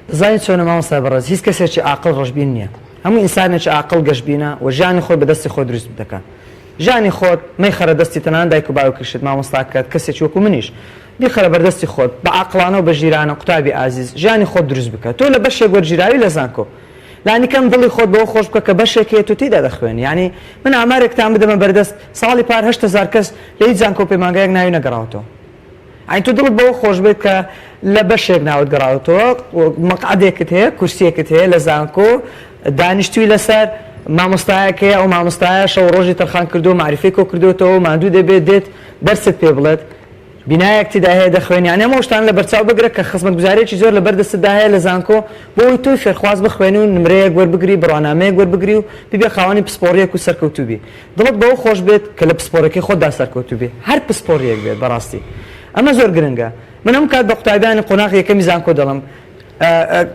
دەزانی چۆنە مامۆستای بەڕێز هیچ کەسێکی عاقڵ ڕەشبین نییە هەموو ئینسانێکی عاقڵ گەشبینە و ژیانی خۆی بەدەستی خۆی دروست دەکا ژیانی خۆت مەیخەرە دەستی تەنانەت دایک و باوکیشت مامۆستاکەت کەسێکی وەکو منیش بیخەرە بەردەستی خۆت بە عاقڵانە و بە ژیرانە قوتابی ئازیز ژیانی خۆت دروست بکە تۆ لە بەشێک وەرگیراوی لە زانکۆ لانیکەم دڵی خۆت بەوە خۆش بکە کە بەشێک هەیە تۆ تێیدا دەخوێنی یانی من ئامارێکتان بدەمە بەردەست ساڵی پار 8000 کەس لە هیچ زانکۆ و پەیمانگایەک ناوی نەگەڕاوەتەوە یانی تۆ دڵت بەوە خۆش بێت کە لە بەشێک ناوت گەڕاوەتەوە مەقعەدێکت هەیە کورسیەکت هەیە لە زانکۆ دانیشتوی لەسەر مامۆستایەک هەیە ئەو مامۆستایە شەو ڕۆژی تەرخان کردو مەعریفەی کۆ کردوێتەوە ماندوو دەبێت دێت دەرست پێ بڵێت بینایەک تێدا هەیە دەخوێنی یانی ئەم شتانە لەبەرچاو بگرە کە خزمەتگوزاریەکی زۆر لەبەر دەستتدا هەیە لە زانکۆ بۆ ئەوەی تۆی فێرخواز بخوێنی و نمرەیەک وەربگری بڕوانامەیەک وەربگری و ببێ خاوەنی پسپۆڕیەک و سەرکەوتوو بی دڵت بەوە خۆش بێت کە لە پسپۆڕیەکەی خۆتدا سەرکەوتوو بی، هەر پسپۆڕیەک بێت بەڕاستی ئەمە زۆر گرنگە. من هەموو کات بە قوتابیانی قۆناغی یەکەمی زانکۆ دەڵێم،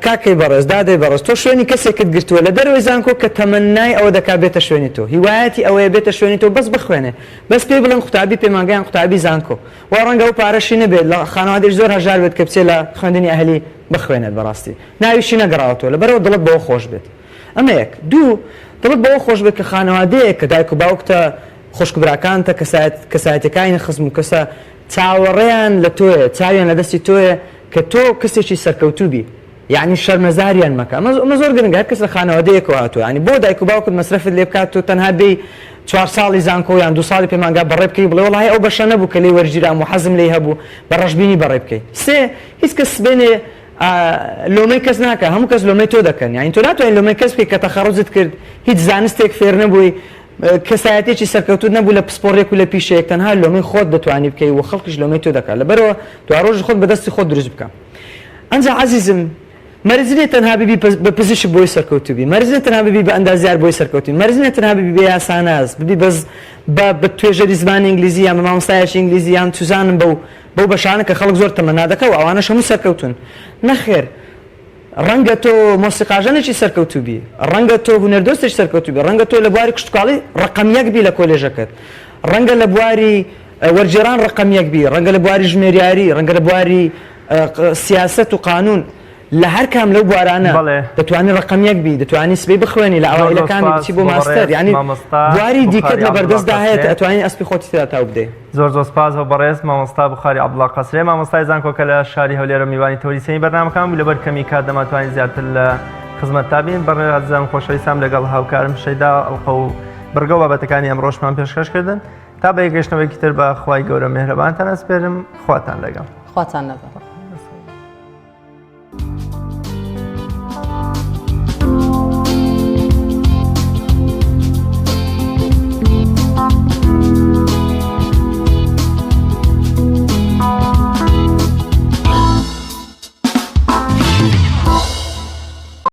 کاکەی بەڕێز، دادەی بەڕێز، تۆ شوێنی کەسێکت گرتووە لە دەرەوەی زانکۆ کە تەمەننای ئەوە دەکات بێتە شوێنی تۆ، هیوایەتی ئەوەیە بێتە شوێنی تۆ بەس بخوێنێ، بەس پێی بڵێن قوتابی پەیمانگا یان قوتابی زانکۆ. وا ڕەنگە ئەو پارەشی نەبێت، لە خانەوادەیش زۆر هەژار بێت کە بچێت لە خوێندنی ئەهلی بخوێنێت بەڕاستی ناویشی نەگەڕاوەتەوە، لەبەرئەوە دڵت بەوە خۆش بێت. ئەمە یەک. دوو، دڵت بەوە خۆش بێت کە خانەوادەیەک کە دایک و باوکتە، خوشک و براکانتە، کەسایەت، کەسایەتیەکانی خزم و کەسە، چاوەڕێیان لە تۆیە، چاویان لە دەستی تۆیە کە تۆ کەسێکی سەرکەوتوو بی. یەعنی شەرمەزاریان مەکە. ئەمە ئەمە زۆر گرنگە، هەر کەس لە خانەوادەیەکەوە هاتووە، یەعنی بۆ دایک و باوکت مەسرەفت لێ بکات تۆ تەنها بێی چوار ساڵی زانکۆ یان دوو ساڵی پەیمانگا بەڕێ بکەی بڵێ وەڵاهی ئەو بەشە نەبوو کە لێی وەرگیرام و حەزم لێی هەبوو، بە ڕەشبینی بەڕێ بکەی. سێ، هیچ کەس سبەینێ لۆمەی کەس ناکا هەموو کەس لۆمەی تۆ دەکەن یانی تۆ ناتوانانی لۆمەی کەس بکەی کە تەخەڕوجت کرد هیچ زانستێک فێر نەبووی کەسایەتێکی سەرکەوتوت نەبوو لە پسپۆڕێک و لە پیشەیەک تەنها لۆمەی خۆت دەتوانی بکەی و خەڵکیش لۆمەی تۆ دەکات لەبەرەوە دواڕۆژی خۆت بەدەستی خۆت دروست بکە ئەنجا عەزیزم مەرج نییە تەنها ببی بە پزیشک بۆی سەرکەوتوو بی مەرج نییە تەنها ببی بە ئەندازیار بۆی سەرکەوتووی مەرج نییە تەنها ببی بە یاساناس ببی بەس بە بە توێژەری زمانی ئینگلیزی یان بە مامۆستایەکی ئینگلیزی یان چوزانم بەو بەو بەشانە کە خەڵک زۆر تەمەنا دەکا و ئەوانەش هەموو سەرکەوتوون. نەخێر ڕەنگە تۆ مۆسیقاژەنێکی سەرکەوتوو بی، ڕەنگە تۆ هونەردۆستێکی سەرکەوتوو بی، ڕەنگە تۆ لە بواری کشتوکاڵی ڕەقەم یەک بی لە کۆلێژەکەت، ڕەنگە لە بواری وەرگێڕان ڕەقەم یەک بی، ڕەنگە لە بواری ژمێریاری، ڕەنگە لە بواری. سیاسەت و قانون لە هەر کام لەو بوارانە دەتوانی ڕقم یەک بی دەتوانی سبەی بخوێنی لە ئەوایلەکانی بچی بۆ ماستەر یعنی بواری دیکەت لە بەردەستدا هەیە کە ئەتوانی ئەسپی خۆتی تێدا تاو بدەی. زۆر زۆر سپاس بۆ بەڕێز مامۆستا بوخاری عەبدوڵا قەسرێ مامۆستای زانکۆکە لە شاری هەولێرە میوانی تەوەری سێیەمی بەرنامەکان بوو لەبەر کەمی کات نەمانتوانی زیاتر لە خزمەتتا بین بەڕێز ئازیزان و خۆشەویستان لەگەڵ هاوکارم شەیدا ئەڵقە و بڕگە و بابەتەکانی ئەمڕۆشمان پێشکەش کردن تا بە یەکگەشتنەوەیەکی تر بە خوای گەورە مێهرەبانتان ئەسپێرم خواتان لەگەڵ. خواتان لەگەڵ.